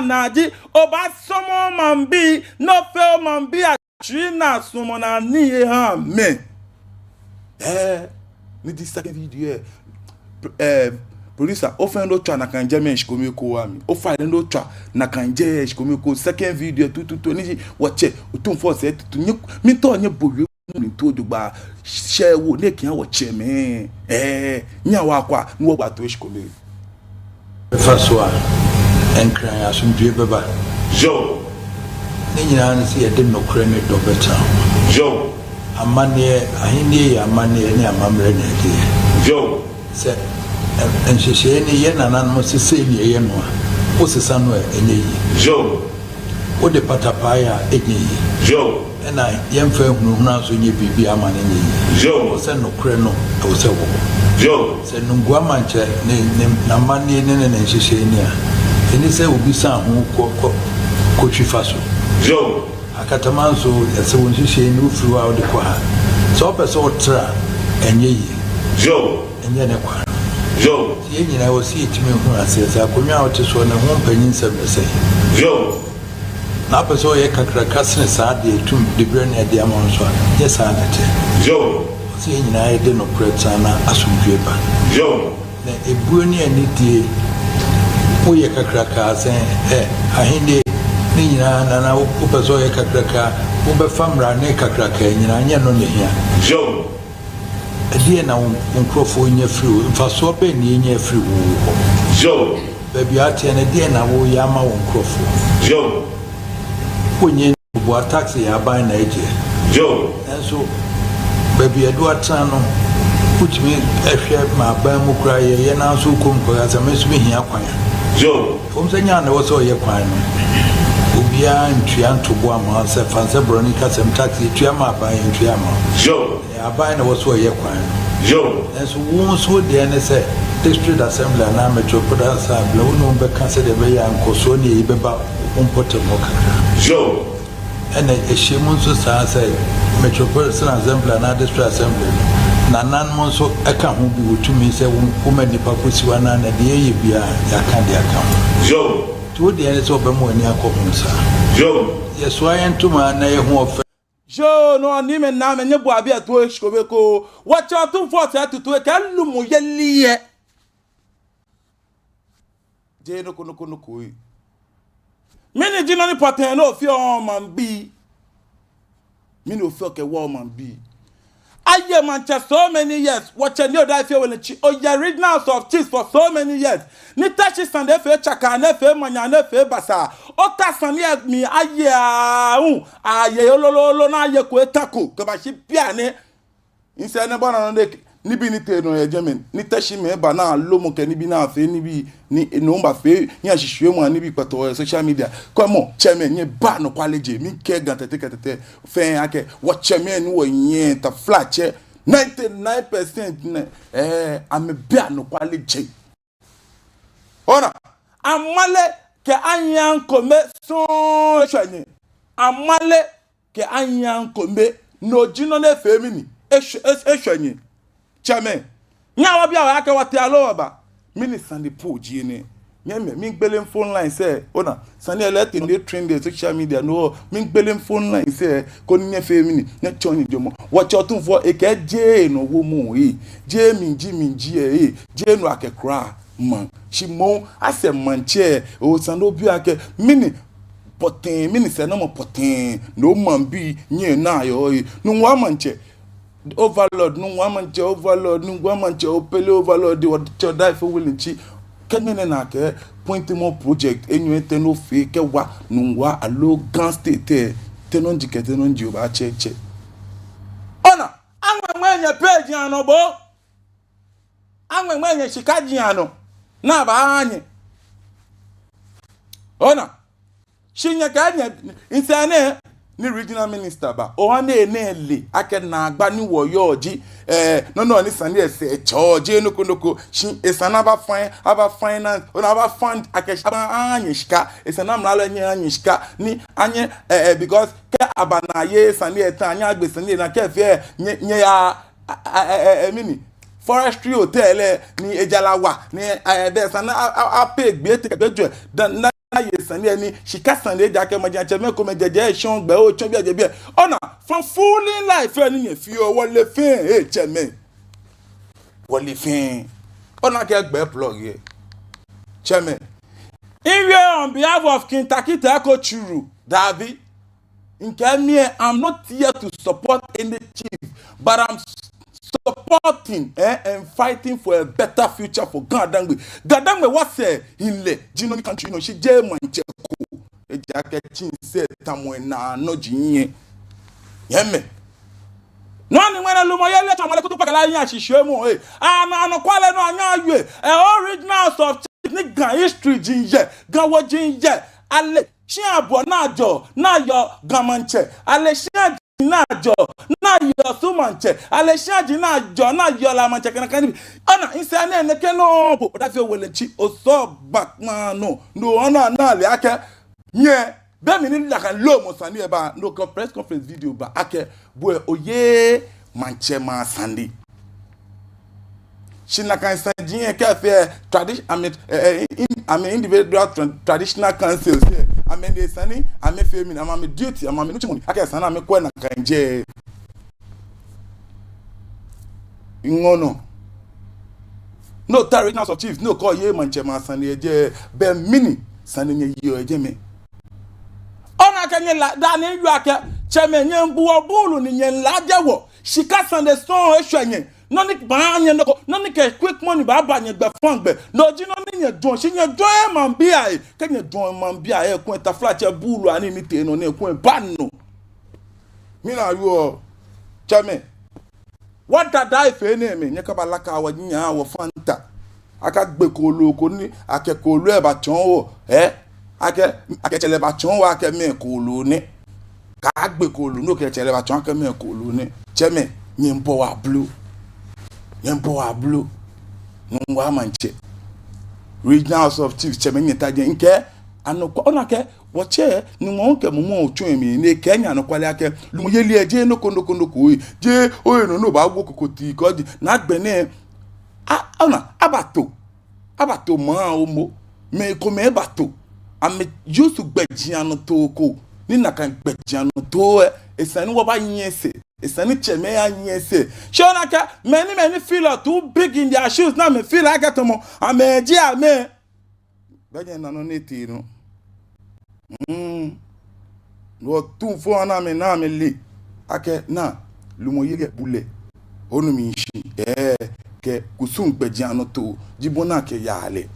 ana ji obaasɔmɔ maŋbii, ni ofee maŋbii a tsui naa sɔmɔ naa ni eha amɛ. Ɛɛ, ni the second video lɛ, pr-, ɛɛ, producer, ofainɛ otswa nakai jɛmɛ shikome ko oha mi. Ofainɛ otswa nakai jɛmɛ shikome ko, second video tututu, ni ji wɔtsɛ Otumfuo sɛɛ tutu, nyɛ, miitao nyɛbo wiemɔ lɛ toi jogbaŋŋ, shɛ wo ni kɛ wɔtsɛmɛi, ɛɛ, nyɛhaa wɔkwɛ, ni wɔgba toi shikome. Fa so a, nkran asomdwoe bɛba. Yoo. Ne nyinaa ne sɛ yɛde nokorɛ ne dɔ bɛtena hɔ. Yoo. Amanneɛ, ahennie yɛ amanneɛ ne amammerɛ na ɛdeɛ. Yoo. Sɛ, ɛ, nhyehyɛeɛ ne yɛ nananom sesei ne ɛyɛ no a, wosesa no a ɛnyɛ yie. Yoo. Wode patapaa yɛ a ɛnyɛ yie. Yoo. Ɛna yɛmfa ahunahuna nso nyɛ biribi ama no nyɛ yie. Yoo. Ɛwɔ sɛ nokorɛ no, ɛwɔ sɛ ɛwɔ hɔ. Yoo. Sɛ Nungua Mankyɛ ne, ne, n'amanneɛ ne, ne, ne nhyehyɛe ni a, ɛne sɛ obi san ho kɔ, kɔ, kɔtwi fa so. Yoo. Akatama nso, ɛsɛ wo nhyehyɛe ne wofiri hɔ a wode kɔ ha. Sɛ wopɛ sɛ wotra a, ɛnyɛ yie. Yoo. Ɛnyɛ ne kwa. Yoo. Nti yɛn nyinaa ɛwɔ sɛ yɛtumi hu aseɛ sɛ akonnwa a wote soɔ no ho mpanyinsɛm ne sɛn. Yoo. Na wopɛ sɛ woyɛ kakraka sene saa deɛ ɛtum de berɛ ne ɛde ama wo nso a, nyɛ saa na ɛteɛ. Yoo. Ɛwɔ sɛ yɛn nyinaa yɛde nokorɛ tena na asomdwoeɛ ba. Yoo. Na ebuo ne anidie, woyɛ kakraka sɛ, ɛ, ahennie ne nyinaa, na, na wopɛ sɛ woyɛ kakraka, wobɛfa mmara ne kakraka nyinaa, nyɛ no na ɛhia. Yoo. Ɛdeɛn na wo, wo nkurɔfoɔ nya firi wo, mfasoɔ bɛn na yɛnya firi wo hɔ? Yoo. Baabi a woteɛ no, ɛdeɛn na woyɛ ama wo nkurɔfoɔ? Yoo. Wonyɛ ntoboa, tax yɛ aban na ɛgyeɛ. Yoo. Nanso, baabi a ɛde wo atena no, wotumi hwɛ ma aban mu koraa yɛ, yɛ nanso wokɔ mu kɔyɛ asɛm nso bɛhia kwan. Yoo. Ɛwom sɛ nyɛ na ɛwɔ sɛ ɔyɛ kwan no, obi biara ntua ntoboa mma wo. Sɛ fa sɛ borɔni ka sɛ, taxi tua ma aban, yɛntua mma wo. Yo. Ɛyɛ aban na ɛwɔ sɛ ɔyɛ kwan no. Yo. Nanso wo nso wo deɛ ne sɛ district assembly anaa metropolitan assembly, wo ne wɔn bɛka sɛdeɛ ɛbɛyɛ a nkɔsoɔ ne yei bɛba wo mpɔtam hɔ kakra. Yo. Ɛna ɛhyɛ mu nso saa sɛ metropolitan assembly anaa district assembly no, nananom nso ɛka ho bi wɔ tumi sɛ wo-, woma nnipa kɔsi hɔ anaa na deɛ ɛyɛ biara yɛaka de aka ho. Yo. Nti wo deɛ ne sɛ wobɛma w'ani akɔ ho saa. Yo. Yɛsoa yɛn ntoma na yɛho ɔfɛ. Yo, no ni me na me nye bua bi ato eshiko be ko. Wɔtsɛ ɔtumfoɔ sɛ tutu ekɛ lumuyeli yɛ. Jeee noko noko noko ee. Mɛni ji nɔ ni pɔtɛɛ ni ofeɔ maŋbii? Mɛni ofeɔ kɛwoɔ maŋbii? Aye maŋtsɛ so many years. Wɔtsɛ Nii Odaifio Welentsi, oyɛ Regional House of Chiefs for so many years. Ni Teshie sane efee tsaka, ni efee manya, ni efee basaa. Ota sane lɛ mli aye aahu, aye lolololo ni aye ko eta ko kɛbashi bianɛ. Nsɛ nɛ bɔ ni anɔ dɛ, nibii ni tee nɔ yɛ jɛmɛ, ni Teshie mɛi ba ni alomɔ kɛ nibii ni afee nibii, ni no bafee, ni ashishwiemɔ anibii kpɛtɔ yɛ social media. Kwɛmɔ, tsɛmɛi, nyɛba anɔkwale jɛ, mikɛɛ Ga Tɛte kɛ Tɛtɛ fɛɛ akɛ, wɔtsɛmɛi ni wɔyɛ taflatsɛ, ninety-nine percent nɛ, ɛɛ, amɛba anɔkwale jɛ. Ona, amale kɛ anyiɛ kome sɔŋŋ eshwɛ nyɛ. Amale kɛ anyiɛ kome, no ji nɔ ni efee mɛni, eshwɛ, eshwɛ nyɛ. Tsɛmɛi, nyɛhaa wɔbia wɔhe akɛ wɔtee aloo wɔba. Mɛni sane po ji enɛ? Nyɛmɛi, miigbele phone lines lɛ. Ona, sane lɛ etee nɔ ni etrend yɛ social media nɔ. Miigbele phone lines lɛ koni nyɛfee mɛni, nyɛtsɔɔ nyɛjwɛŋmɔ. Wɔtsɛ ɔtumfoɔ ekɛɛ jeee nɔ womɔ ee, jeee miji miji ee, jeee nɔ akɛ kwraa maŋ. Shi moŋ asɛ maŋtsɛ, osane obi akɛ mɛni pɔtɛɛ, mɛni sɛɛnamɔ pɔtɛɛ ni omaŋbii nyɛnaa yɔɔ ee. Nungua maŋtsɛ overlord, Nungua maŋtsɛ overlord, Nungua maŋtsɛ opele overlord, wɔtsɛ Odaifio Welentsi. Kɛ ŋmɛnɛ nakai point mɔ project enyɔ etɛ ni ofee kɛwa Nungua aloo Ga State lɛ, te nɔ ji kɛ te nɔ ji obaatsɛ tsɛ. Ona, aŋmɛŋmɛ nyɛ page anɔ bo. Aŋmɛŋmɛ nyɛ shika ji anɔ ni abaaha nyɛ. Ona. Shi nyɛkɛɛ nyɛ, nsɛ nɛɛ ni regional minister ba. Oha ni enɛ ele akɛ naagba ni wɔyɔɔ ji, eh, nɔ nɔ ni sane lɛ sɛɛ tsɔɔ jeee noko noko. Shi esa ni aba fin-, aba finance, ona aba fund akɛ shi aba aha nyɛ shika. Esa ni amralo lɛ nyɛha nyɛ shika. Ni anyɛ, eh, eh, because kɛ aba ni aye sane lɛ eta, anyɛ agbe sane lɛ naa kɛ fɛɛ nyɛ, nyɛya a, a, a, a, a, mɛni, forestry hotel lɛ ni ejara wa ni, eh, bɛ sane a, a, apay gbɛ etɛ kɛ gbɛjɔ da na ye sane lɛ ni shika sane lɛ ejaakɛ maŋtsɛmɛi komɛi jɛjɛ eshɔŋ gbɛ otsɔ biɛ jɛ biɛ. Ona, from fooling life lɛ ni nyɛfeɔ, wɔle fɛɛ, eh, tsɛmɛi. Wɔle fɛɛ. Ona akɛ gbɛ plug lɛ. Tsɛmɛi. Miwie on behalf of King Tackie Teiko Tsuru, dabi. Mikɛɛ mi lɛ, I'm not here to support any chief, but I'm s-, supporting, eh, and fighting for a better future for Ga-Dangme. Ga-Dangme wɔsɛɛ, enɛ ji nɔ ni country nɔ shi jeee maŋtsɛ ko. Ejaakɛ tsinsɛɛ tamɔ enaa nɔ ji nyɛ. Nyɛmɛi. Nɔ ni ŋmɛnɛ lumɔyeli lɛ tsɔɔ amale kutu kpakala yɛ ashishwiemɔ ee. Anɔ, anɔkwale nɔ anyɛ awie. Eh, Original House of Chiefs ni Ga history ji yɛ, Ga wɔji yɛ. Ale shia abɔ ni ajɔ ni ayɔɔ Ga maŋtsɛ. Ale shia ji ni ajɔ ni ayɔɔ Osu maŋtsɛ. Ale shia ji ni ajɔ ni ayɔɔ La maŋtsɛ kɛ nakai nibii. Ona, nsɛ nɛɛ nɛkɛ nɔ po. Odaifio Welentsi, osɔɔ bakma nɔ. No ona ni ale akɛ nyɛ, be mli ni nakai lumɔ sane lɛ ba, no kɛ press conference video ba akɛ bo lɛ oyeee maŋtsɛmɛi asane. Shi nakai saji lɛ kɛ fɛɛ tradi-, amɛ, eh, eh, in-, amɛ individual tra-, traditional councils lɛ, amɛ ni esa ni amɛfee mɛni, amɛ, amɛ duty, amɛ, amɛ nitsumɔ ni akɛ esa ni amɛkwɛ nakai jɛ. Ŋɔɔ nɔ. No ta Regional House of Chiefs, no kɛ oyeee maŋtsɛmɛi asane yɛ jɛi, bɛ mɛni sane nyɛyeɔ yɛ jɛmɛ? Ona akɛ nyɛ la, daa ni miwie akɛ, tsɛmɛi nyɛmiibu wɔ buulu ni nyɛmiilaaje wɔ. Shika sane sɔŋŋ eshwɛ nyɛ. Nɔ ni baaha nyɛ nɔ ko, nɔ ni kɛ quick money baaba nyɛ gbɛ fɔŋ gbɛ. No ji nɔ ni nyɛjwɛŋɔ, shi nyɛjwɛŋ maŋbii ahe. Kɛ nyɛjwɛŋ maŋbii ahe, kulɛ taflatsɛ buulu anii ni tee nɔ nɛɛ kulɛ baa nɔ. Mina wieɔ, tsɛmɛi. Wɔ dada efee nɛɛ mɛi, nyɛkaba laka wɔ nyɛhaa wɔ Fanta. Akagbe kooloo ko ni, akɛ kooloo lɛ batsɔɔ wɔ, eh? Akɛ, akɛ tsɛ lɛ batsɔɔ wɔ akɛ mɛɛ kooloo nɛ. Kaagbe kooloo nɔ, kɛ tsɛ lɛ batsɔɔ akɛ mɛɛ kooloo nɛ. Tsɛmɛi, nyɛmiibɔ wɔ blɔ. Nyɛmiibɔ wɔ blɔ. Nungua Maŋtsɛ, Regional House of Chiefs, tsɛmɛi, nyɛta jɛi. Mikɛɛ anɔkwa, ona akɛ wɔtsɛ Nuŋtsɔ kɛ mumɔ otsɔɔ mi ni ekɛɛ nyɛ anɔkwale akɛ lumɔyeli lɛ jeee nɔ ko nɔ ko nɔ ko, jeee oyɛ nɔ ni obaawo kokoti kɔji. Ni agbɛnɛ, a, ona, abato. Abato maŋ lɛ momo. Mɛi komɛi bato. Amɛ-use gbɛjianɔtoo ko. Ni nakai gbɛjianɔtoo lɛ, esa ni wɔbanyiɛ sɛɛ. Esa ni tsɛmɛi anyiɛ sɛɛ. Shi ona akɛ mɛi ni, mɛi ni feel too big in their shoes, ni amɛ feel akɛ tamɔ amɛji amɛ. Bɛ nyɛna nɔ ni etee nɔ. Mm. Ni Otumfuo ana amɛ, ni amɛle akɛ naa, lumɔyeli lɛ bulɛ. Onu mi shishi? Ɛɛ, kɛ kusum gbɛjianɔtoo ji bɔ ni akɛyaa lɛ.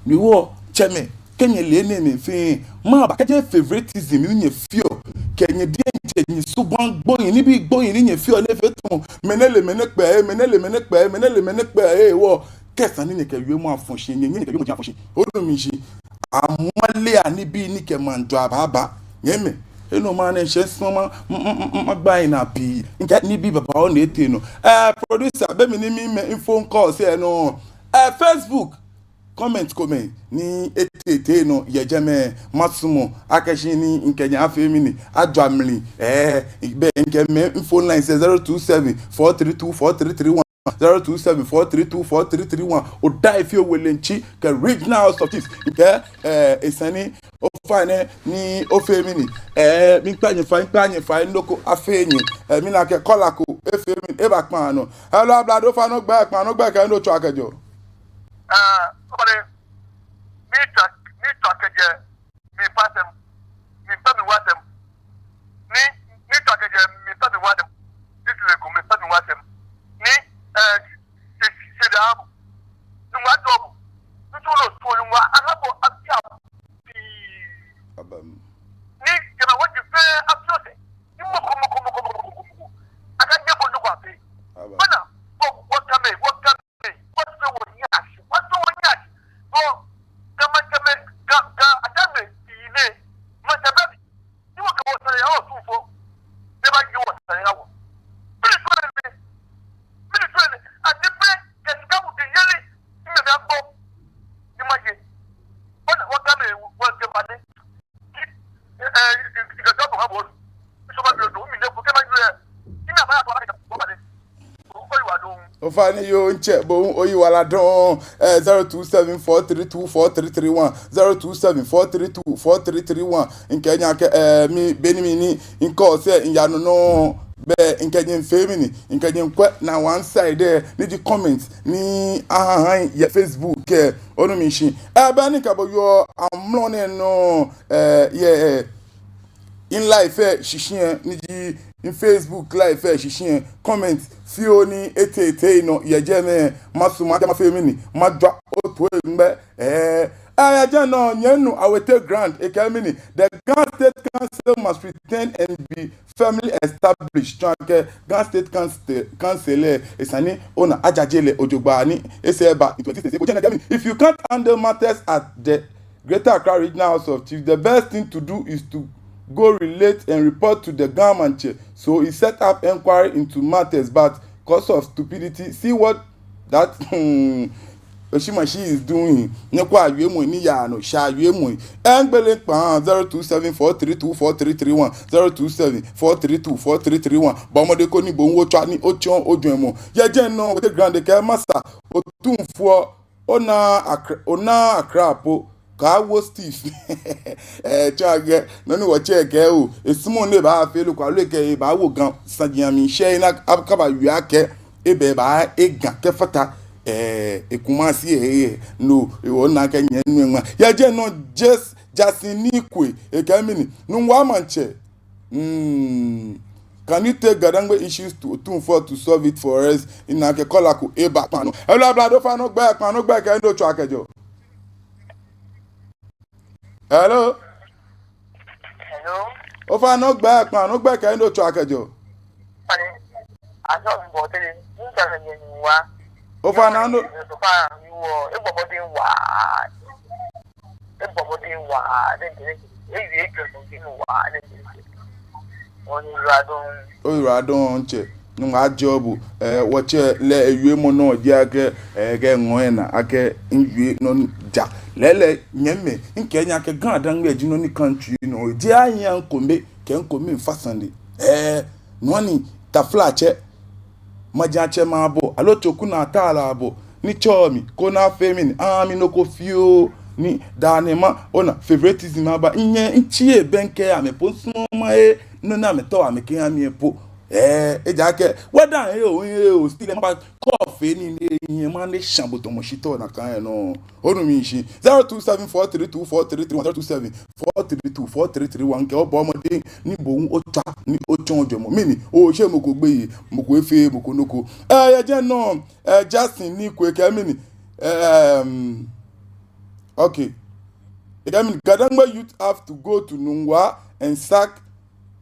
Ni wɔ tsɛmɛi, kɛ nyɛle enɛɛmɛi fɛɛ, mɛɛba kɛjɛ favoritism ni nyɛfeɔ, kɛ nyɛ diɛŋtsɛ nyɛsubaŋ gbohii, nibii gbohii ni nyɛfeɔ ni efee tamɔ mɛnɛ le mɛnɛ kpɛɛ, mɛnɛ le mɛnɛ kpɛɛ, mɛnɛ le mɛnɛ kpɛɛ, hewɔ kɛ esa ni nyɛkɛ wiemɔ afɔ shi, nyɛ, nyɛ, nyɛkɛ wiemɔ ji afɔ shi. Onu mi shishi? Amale anibii ni kɛ maŋ jɔɔ baaba. Nyɛmɛi, enɔ maŋ nɛɛ shɛ sɔŋŋ ma, ma, ma, ma, magba ina pii. Mikɛɛ nibii babaoo ni etee nɔ. Eh, producer, be mli ni mimɛ phone calls lɛ nɔ. Eh, Facebook comment komɛi ni etee, tee nɔ yɛ jɛmɛ, masumɔ akɛ shi ni mikɛ nyɛ afee mɛni, ajwa mli. Eh, be mikɛɛ mɛi phone lines lɛ, zero two seven four three two four three three one. Zero two seven four three two four three three one. Odai fioo, Owele Ntsi kɛ Regional House of Chiefs. Mikɛɛ, eh, esa ni ofainɛ ni ofee mɛni, eh, miikpa nyɛ fai, miikpa nyɛ fai, nɔ ko afee nyɛ. Eh, mina akɛ caller ko efee mɛni, eba kpaa nɔ. Hello, ablade, ofainɛ ogbɛi, kpaa nɔ ogbɛi kɛ he ni otswaa kɛjɛɔ. Ah, ofainɛ, miitswa, miitswa kɛjɛ Miikpa asɛm. Miikpa mi wɔ asɛm. Ni, miitswa kɛjɛ Miikpa mi wɔ asɛm. This is a go, Miikpa mi wɔ asɛm. Ni, eh, se, se, se da abu. Nungua dɔbu. Ntu lo so nungua alabo afia. Abam. Ni, jama wɔ ji fɛɛ afio se. Ni mɔ ko, mɔ ko, mɔ ko. Aka nyɛ bo nungua fɛɛ. Abam. Bana, wɔ, wɔkame, wɔkame. Wɔtɔ wɔnyashi, wɔtɔ wɔnyashi. Wɔ, Ga maŋtsɛmɛi, Ga, Ga, atamɛi, ine, maŋtsɛmɛi. Ni wɔkɛ wɔsane ya Otumfuo. Ni eba yi wɔsane ya wɔ. Mɛni tsɔɔ nɛ? Mɛni tsɔɔ nɛ? Ati pɛ, kɛ sika mu ti yeli. Ni mɛi agbo. Ni maye. Wɔna, wɔkame, wɔkɛ bane. Ofainɛ yoo, ntsɛ, bo hu oyiwaladɔŋŋ. Eh, zero two seven four three two four three three one, zero two seven four three two four three three one. Mikɛɛ nyɛ akɛ, eh, mi, be ni mi ni, mikɛɛ osɛɛ, miya nɔ nɔŋŋ, bɛ, mikɛ nyɛ miifee mɛni, mikɛ nyɛ miikwɛ na one side, eh, ni ji comment, ni aha ha yɛ Facebook, eh, onu mi shishi. Eh, bɛ ni mikɛ bo yɔɔ amrɔ nɛɛ nɔ, eh, yɛ, eh, mi live lɛ shishi lɛ, ni ji mi Facebook live lɛ shishi lɛ, comment fioo ni etee, tee nɔ yɛ jɛmɛ, masumɔ akɛ mafee mɛni, majwa otoi ŋmɛ, eh, eh, yɛ jɛmɛ nɔ, nyɛnu Awete Grant, ekɛɛ mɛni, the Ga State Council must return and be firmly established. Tsɔɔ akɛ Ga State Council, Council lɛ, esa ni ona ajaje lɛ jogbaŋŋ ni esɛɛ eba in twenty twenty-six. Ojɛ na jɛmɛ, if you can't handle matters at the Greater Accra Regional House of Chiefs, the best thing to do is to go relate and report to the Ga Maŋtsɛ. So he set up inquiry into matters, but cause of stupidity, see what that, hmm, Oshimashi is doing. Nyɛkwɛa wiemɔi ni yaa nɔ, shia wiemɔi. Eŋgbele kpaa, zero two seven four three two four three three one, zero two seven four three two four three three one. Bɔ mɔdɛŋ koni bo hu otswa ni otsɔɔ ojwɛŋmɔ. Yɛ jɛmɛ nɔ, Awete Grant kɛɛ masa, Otumfuo, ona Accra, ona Accra po, kaawo Steve. Eh, tsɔɔ akɛ, nɔ ni wɔtsɛ kɛɛ oo, esumɔɔɔ ni ebaafee lɛ kwraa lɛ kɛ ebaawo Ga saji amli shɛɛ na akaba wie akɛ, ebɛ ba ega kɛfata, eh, eKumasi, eh, eh, no, ewɔ na kɛ nyɛnu eŋma. Yɛ jɛmɛ nɔ, Jes, Jasin Nikwe, ekɛɛ mɛni, Nungua Maŋtsɛ, Hmm. Can you take Gadangme issues to Otumfuo to solve it for us? Mina akɛ caller ko eba kpaa nɔ. Hello, ablade, ofainɛ ogbɛi, kpaa nɔ ogbɛi kɛ he ni otswaa kɛjɛɔ. Hello? Hello? Ofainɛ ogbɛi, kpaa nɔ ogbɛi kɛ he ni otswaa kɛjɛɔ. Fani, asɔ mbɔ tele, nta na nyɛ nuwa. Ofainɛ ano. Ofainɛ, yuɔ, egbɔ bɔ den wa. bɔ mɔdɛŋ waa, nɛkɛ nɛkɛ, ewie ejwɛ nɔ bi nɔ waa, nɛkɛ nɛkɛ. Oyiwaladɔŋŋ. Oyiwaladɔŋŋ, ntsɛ. Nyɔŋmɔ ajɔɔ bo. Ɛɛ, wɔtsɛ lɛ ewiemɔ nɔ ji akɛ, ɛɛ, kɛ ŋɔɔ ena akɛ miwie nɔ ni ja. Lɛɛlɛŋ, nyɛmimɛi, mikɛɛ nyɛ akɛ GaDangme ji nɔ ni country nɔ. Eji ayi ŋkome, kɛ ŋkome mifa sane. Ɛɛ, nɔ ni taflatsɛ, maŋtsɛ maŋ bɔ, aloo tsoku naa tara bɔ, ni tsɔɔ mi, koni afee mi ni, aa mi nɔ ko fioo, ni daa nɛɛ ma, ona, favoritism aba, nyɛ, mitsi ebɛŋkɛ amɛ po, misumɔɔɔ maye nɔ ni amɛtao amɛkɛha mi po. Ɛɛ, ejaakɛ, whether mihe oo, mihe oo, still, maba kɔ fee nii ni, nyɛ ma ni sha bo tɔmɔ shi tɔ nakai nɔ. Onu mi shishi. Zero two seven four three two four three three one, zero two seven four three two four three three one. Kɛ obɔ mɔdɛŋ ni bo hu otswa ni otsɔɔ ojwɛŋmɔ. Mɛni, osheee mɔ ko gbeyei, mɔ ko efeee mɔ ko nɔ ko. Ɛɛ, yɛ jɛmɛ nɔ, ɛɛ, Justin ni kwe kɛ mɛni. Ɛɛ, um, okay. Ekɛɛ mɛni, GaDangme youth have to go to Nungua and sack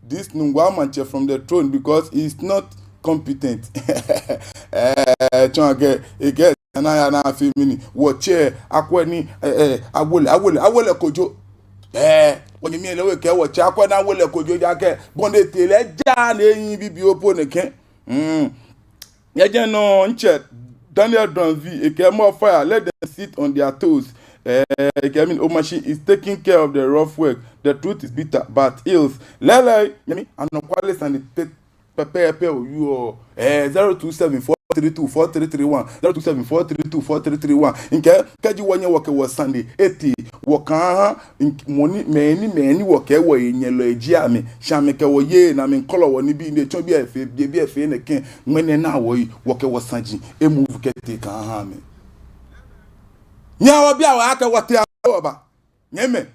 this Nungua maŋtsɛ from the throne because he is not competent. Ɛɛ, tsɔɔ akɛ, ekɛɛ, ana ya na afee mɛni, wɔtsɛ, akwɛ ni, ɛɛ, ɛɛ, Awole, Awole, Awole Kojo. Ɛɛ, wɔnyɛmi lɛ hu ekɛɛ wɔtsɛ, akwɛ ni Awole Kojo, ejaakɛ, bɔ ni etee lɛ, ejaaa ni eyi bibioo po nɛkɛ. Mm. Yɛ jɛmɛ nɔ, ntsɛ, Daniel Donvi, ekɛɛ more fire, let them sit on their toes. Ɛɛ, ekɛɛ mɛni, Omashi is taking care of the rough work. The truth is bitter, but ills. Lɛɛlɛŋ, nyɛmi, anɔkwale sane tete pɛpɛɛpɛ oyɔɔ. Ɛɛ, zero two seven four three two four three three one, zero two seven four three two four three three one. Mikɛɛ, kɛji wɔnyɛ wɔkɛ wɔsane etee, wɔkɛaha, mɔ ni, mɛi ni, mɛi ni wɔkɛɛ wɔhenyɛlɔi ji amɛ, shi amɛkɛ wɔ yeee, ni amɛmiikɔlɔ wɔ nibii ni etsɔ biɛ fɛɛ, biɛ, biɛ fɛɛ nɛkɛ, ŋmɛnɛ naa wɔyi, wɔkɛ wɔsaji emove kɛtee kɛha amɛ. Nyɛhaa wɔbia wɔhe akɛ wɔtee aloo wɔba. Nyɛmimɛi.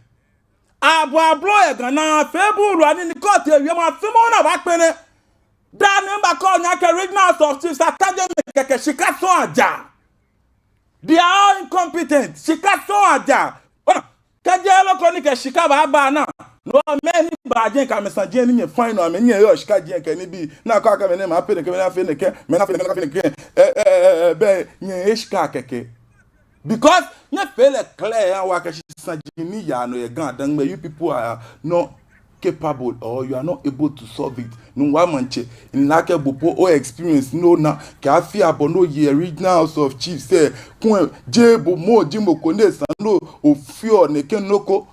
Abɔ ablɔ yɛ Ga naa, fee buulu anii ni kɔɔti ewie ma fimɔ naa ba kpɛnɛ. Daa nɛɛ mibakɛɔ nyɛ akɛ Regional House of Chiefs ataa jɛmɛ kɛkɛ shika sɔŋŋ ajaa. They are all incompetent. Shika sɔŋŋ ajaa. Ona, kɛji loko ni kɛ shika baaba naa. No mɛi ni baaje kɛ amɛsaji ni nyɛfainɔ amɛ nyɛyɔɔ shika jɛ kɛ nibii. Naa kɔ akɛ mɛni mafee nɛkɛ, mɛni afee nɛkɛ, mɛni afee nɛkɛ, mɛni afee nɛkɛ. Ɛɛ, ɛɛ, ɛɛ, ɛɛ, bɛ nyɛ eshika kɛkɛ. Because nyɛfee lɛ clear ya wa akɛ shi saji ni yaa nɔ yɛ GaDangme, you people are not capable or you are not able to solve it. Nungua maŋtsɛ, mile akɛ bo po o experience ni ona, kɛ afi abɔ ni oye Regional House of Chiefs lɛ, kulɛ jeee bo mɔ ji mɔ ko ni esa ni ofeɔ nɛkɛ nɔ ko.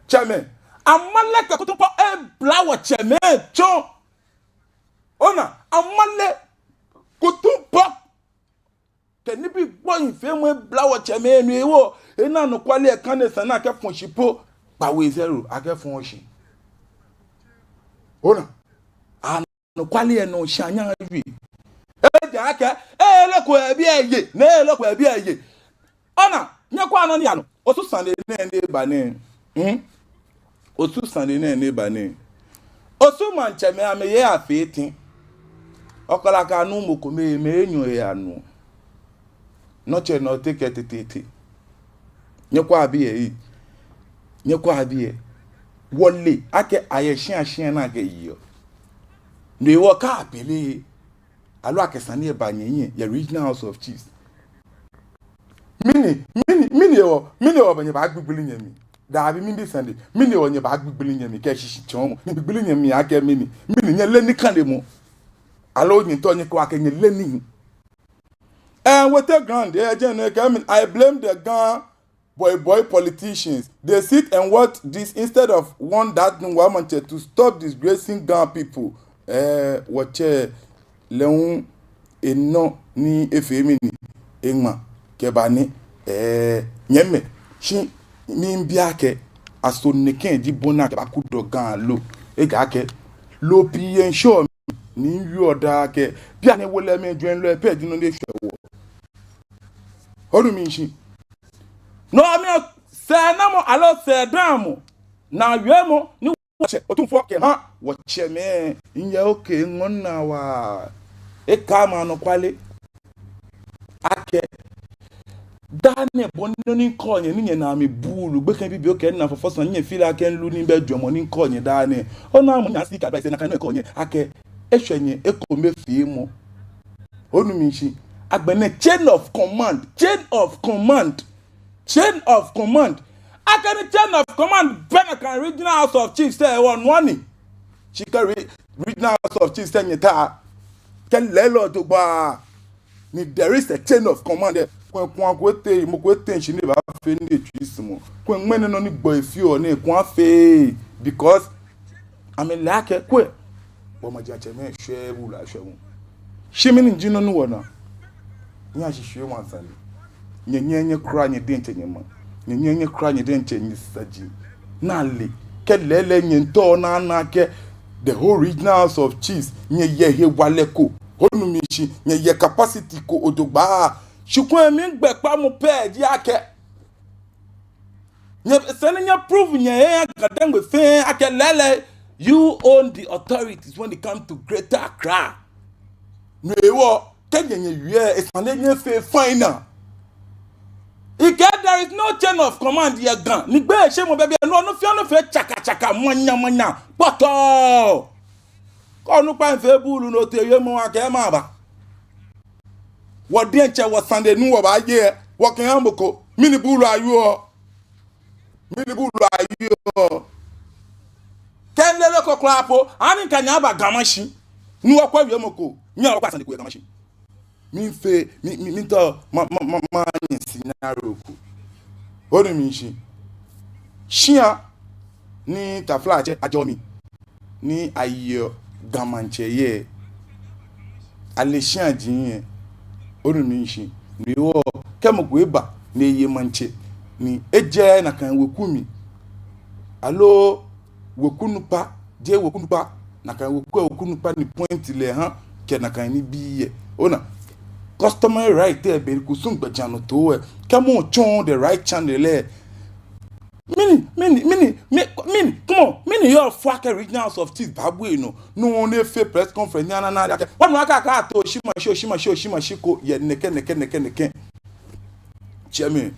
Tsɛmɛi, amale kɛ kutumpɔɔ ebla wɔtsɛmɛi tsɔ. Ona, amale, kutumpɔɔ kɛ nibii gbɔi feemɔ ebla wɔtsɛmɛi nɔ hewɔ, ena anɔkwale lɛ kane sane akɛfɔ shi po, kpawo zero akɛfɔ shi. Ona, anɔkwale lɛ nɔ shi anyɛɛɛ awie. Ejaakɛ, ee loko ebi eye, ni ee loko ebi eye. Ona, nyɛkwɛa nɔ ni yaa nɔ. Osu sane nɛɛ ni eba nɛɛ. Hmm? Osu sane nɛɛ ni eba nɛɛ. Osu maŋtsɛmɛi amɛye afee tɛŋŋ. Okala akɛ anu mɔ kome, mɛi enyɔ eyaanu. Nɔ tsɛ nɔ tɛkɛ tɛtɛtɛ. Nyɛkwɛa biɛ ee. Nyɛkwɛa biɛ. Wɔle akɛ ayɛ shia shia ni akɛyeɔ. Ni wɔkapele. Aloo akɛ sane lɛ ba nyɛhiɛ yɛ Regional House of Chiefs. Mɛni, mɛni, mɛni hewɔ, mɛni hewɔ bɛ nyɛbaagbigbili nyɛmli? Daabi, miibi sane. Mɛni hewɔ nyɛbaagbigbili nyɛmli kɛ shishitsɔɔmɔ? Nyɛgbigbili nyɛmli akɛ mɛni? Mɛni, nyɛleee nikanemɔ? Aloo nyɛtao nyɛkɛɛ akɛ nyɛleee nii? Eh, Wete Grand, eh, jɛn nɛkɛ, I mean, I blame the Ga boy boy politicians. They sit and watch this instead of want that Nungua Maŋtsɛ to stop disgracing Ga people. Eh, wɔtsɛ lɛ hu enɔ ni efee mɛni, eŋma kɛba nɛ. Eh, nyɛmimɛi, shi miibi akɛ, aso nɛkɛ ji bɔ ni akɛbaakudɔ Ga lo? Ejaakɛ loo pii yɛ ŋshɔ mli ni miwieɔ daa akɛ bianɛ wolɛmɛi jwɛŋlɔi pɛ ji nɔ ni eshwɛ wɔ. Onu mi shishi? No mli sɛɛnamɔ aloo sɛɛdamɔ, naa wiemɔ ni wɔtsɛ Otumfuɔ kɛha wɔtsɛmɛi, minyɛ okɛ ŋɔɔ naa waa. Ekɛɛ mi anɔkwale akɛ daa nɛɛ bɔ ni nɔ ni mikɛɔ nyɛ ni nyɛnaa mi buulu, gbekɛ bibioo kɛ naa fɔfɔi sane, nyɛ feel akɛ milu ni mibɛ jwɛŋmɔ ni mikɛɔ nyɛ daa nɛɛ. Ona mɔ nya stick advice nakai nɔ ekɛɔ nyɛ akɛ eshwɛ nyɛ ekomefeemɔ. Onu mi shishi? Agbɛnɛ chain of command, chain of command. Chain of command. Akɛni chain of command bɛ nakai Regional House of Chiefs lɛ, wɔnuɔ nii. Shi kɛ re-, Regional House of Chiefs lɛ nyɛta, kɛ lɛɛlɛŋ jogbaŋŋ, ni there is a chain of command lɛ, kulɛ, kulɛ, kulɛ eteŋ, mɔ ko eteŋ shi ni ebaafee ni etsui sumɔɔ. Kulɛ ŋmɛnɛ nɔ ni gbɔ efeɔ nɛɛ, kulɛ afee, because amɛle akɛ kulɛ, wɔmajiatsɛmɛi shwɛɛɛ buulu ashwɛ mɔ. Shi mɛni ji nɔ ni wɔna? Nyɛshishi wɔsane. Nyɛ, nyɛ, nyɛkura nyɛ diɛŋtsɛ nyɛmaŋ. Nyɛ, nyɛ, nyɛkura nyɛ diɛŋtsɛ nyɛsaji. Ni ale akɛ lɛɛlɛŋ nyɛmiitao ni ana akɛ the whole Regional House of Chiefs, nyɛyɛ hewalɛ ko. Onu mi shishi, nyɛyɛ capacity ko jogbaŋŋ. Shi kulɛ migbɛkpamɔ pɛ ji akɛ, nyɛ, esa ni nyɛ prove nyɛhe yɛ Ga-Dangme fɛɛ akɛ lɛɛlɛŋ, you own the authorities when it comes to Greater Accra. No hewɔ, kɛ nyɛ, nyɛwie, esa ni nyɛfee final. Ekɛɛ there is no chain of command yɛ Ga. Ni gbɛ eshɛ mɔ bɛ biɛ, no, no fɛɛ, no fɛɛ tsaka tsaka, manya manya, kpɔtɔɔ. Kɛ onukpa miifee buulu ni otee wiemɔ akɛ maba. Wɔ diɛŋtsɛ wɔsane ni wɔbaaye, wɔkɛha mɔ ko. Mɛni buulu awieɔ? Mɛni buulu awieɔ? Kɛ lɛɛlɛŋ ko kwraa po, ani kɛ nyɛba Ga Mashi ni wɔkɔ wiemɔ ko, nyɛ wɔkɔ sane ko yɛ Ga Mashi. Miifee, mi, mi, miitao ma, ma, ma, manyɛ scenario ko. Onu mi shishi. Shia ni taflatsɛ ajɔɔ mli ni ayeɔ Ga Maŋtsɛ yɛ. Ale shiaji lɛ. Onu mi shishi. No hewɔ kɛ mɔ ko eba ni eye maŋtsɛ ni ejɛ nakai weku mli, aloo weku nukpa, jeee weku nukpa, nakai weku, weku nukpa ni point lɛ ha kɛ nakai nibii lɛ. Ona, customary right lɛ, be kusum gbɛjianɔtoo lɛ, kɛ mɔ tsɔɔ the right channel lɛ, mɛni, mɛni, mɛni, mɛni, mɛni, come on, mɛni yɔɔ fɔ akɛ Regional House of Chiefs baabue enɔ, no ni efee press conference ni ana, ana akɛ, wɔnu akɛ, akɛ ato oshimashi, oshimashi, oshimashi ko yɛ nɛkɛ, nɛkɛ, nɛkɛ, nɛkɛ. Tsɛmɛi,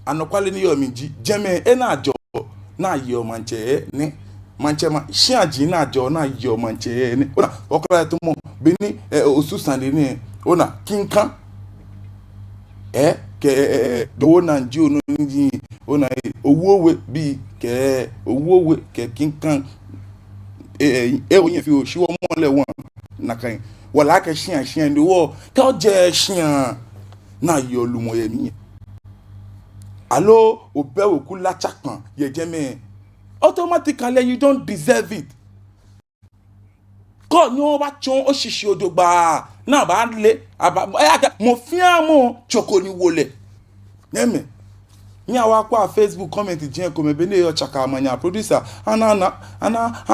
anɔkwale ni yɔɔ mli ji, jɛmɛ lɛ ni ajɔɔ ni ayeɔ maŋtsɛ lɛ nɛ. Maŋtsɛ ma, shiaji ni ajɔɔ ni ayeɔ maŋtsɛ lɛ nɛ. Ona, okla eto mɔ, beni, eh, Osu sane nɛɛ, ona, Kinka. Eh, kɛ, eh, eh, eh, Dowo Nanji, ono ni ji, ona, eh, Owuowe bii, kɛ, eh, Owuowe, kɛ Kinka. Eh, eh, eh, onyɛ fi o, shi wɔ mɔ lɛ wɔ, nakai. Wɔle akɛ shia, shia ni wɔ, kɛ ojɛ shia, ni ayeɔ lumɔ yɛ mli lɛ, aloo obɛ weku latsa kpaa yɛ jɛmɛ, automatically you don't deserve it. Kɛ onyɛɛɛ obatsɔɔ oshishi jogbaŋŋ, ni abaale, aba, eh, akɛ, mɔ fɛɛ mɔ tsɔko ni wo lɛ. Nyɛmɛi, nyɛhaa wɔkwɛa Facebook comment ji komɛi bɔ ni eyɔɔ tsaka manya producer. Ana, ana, ana,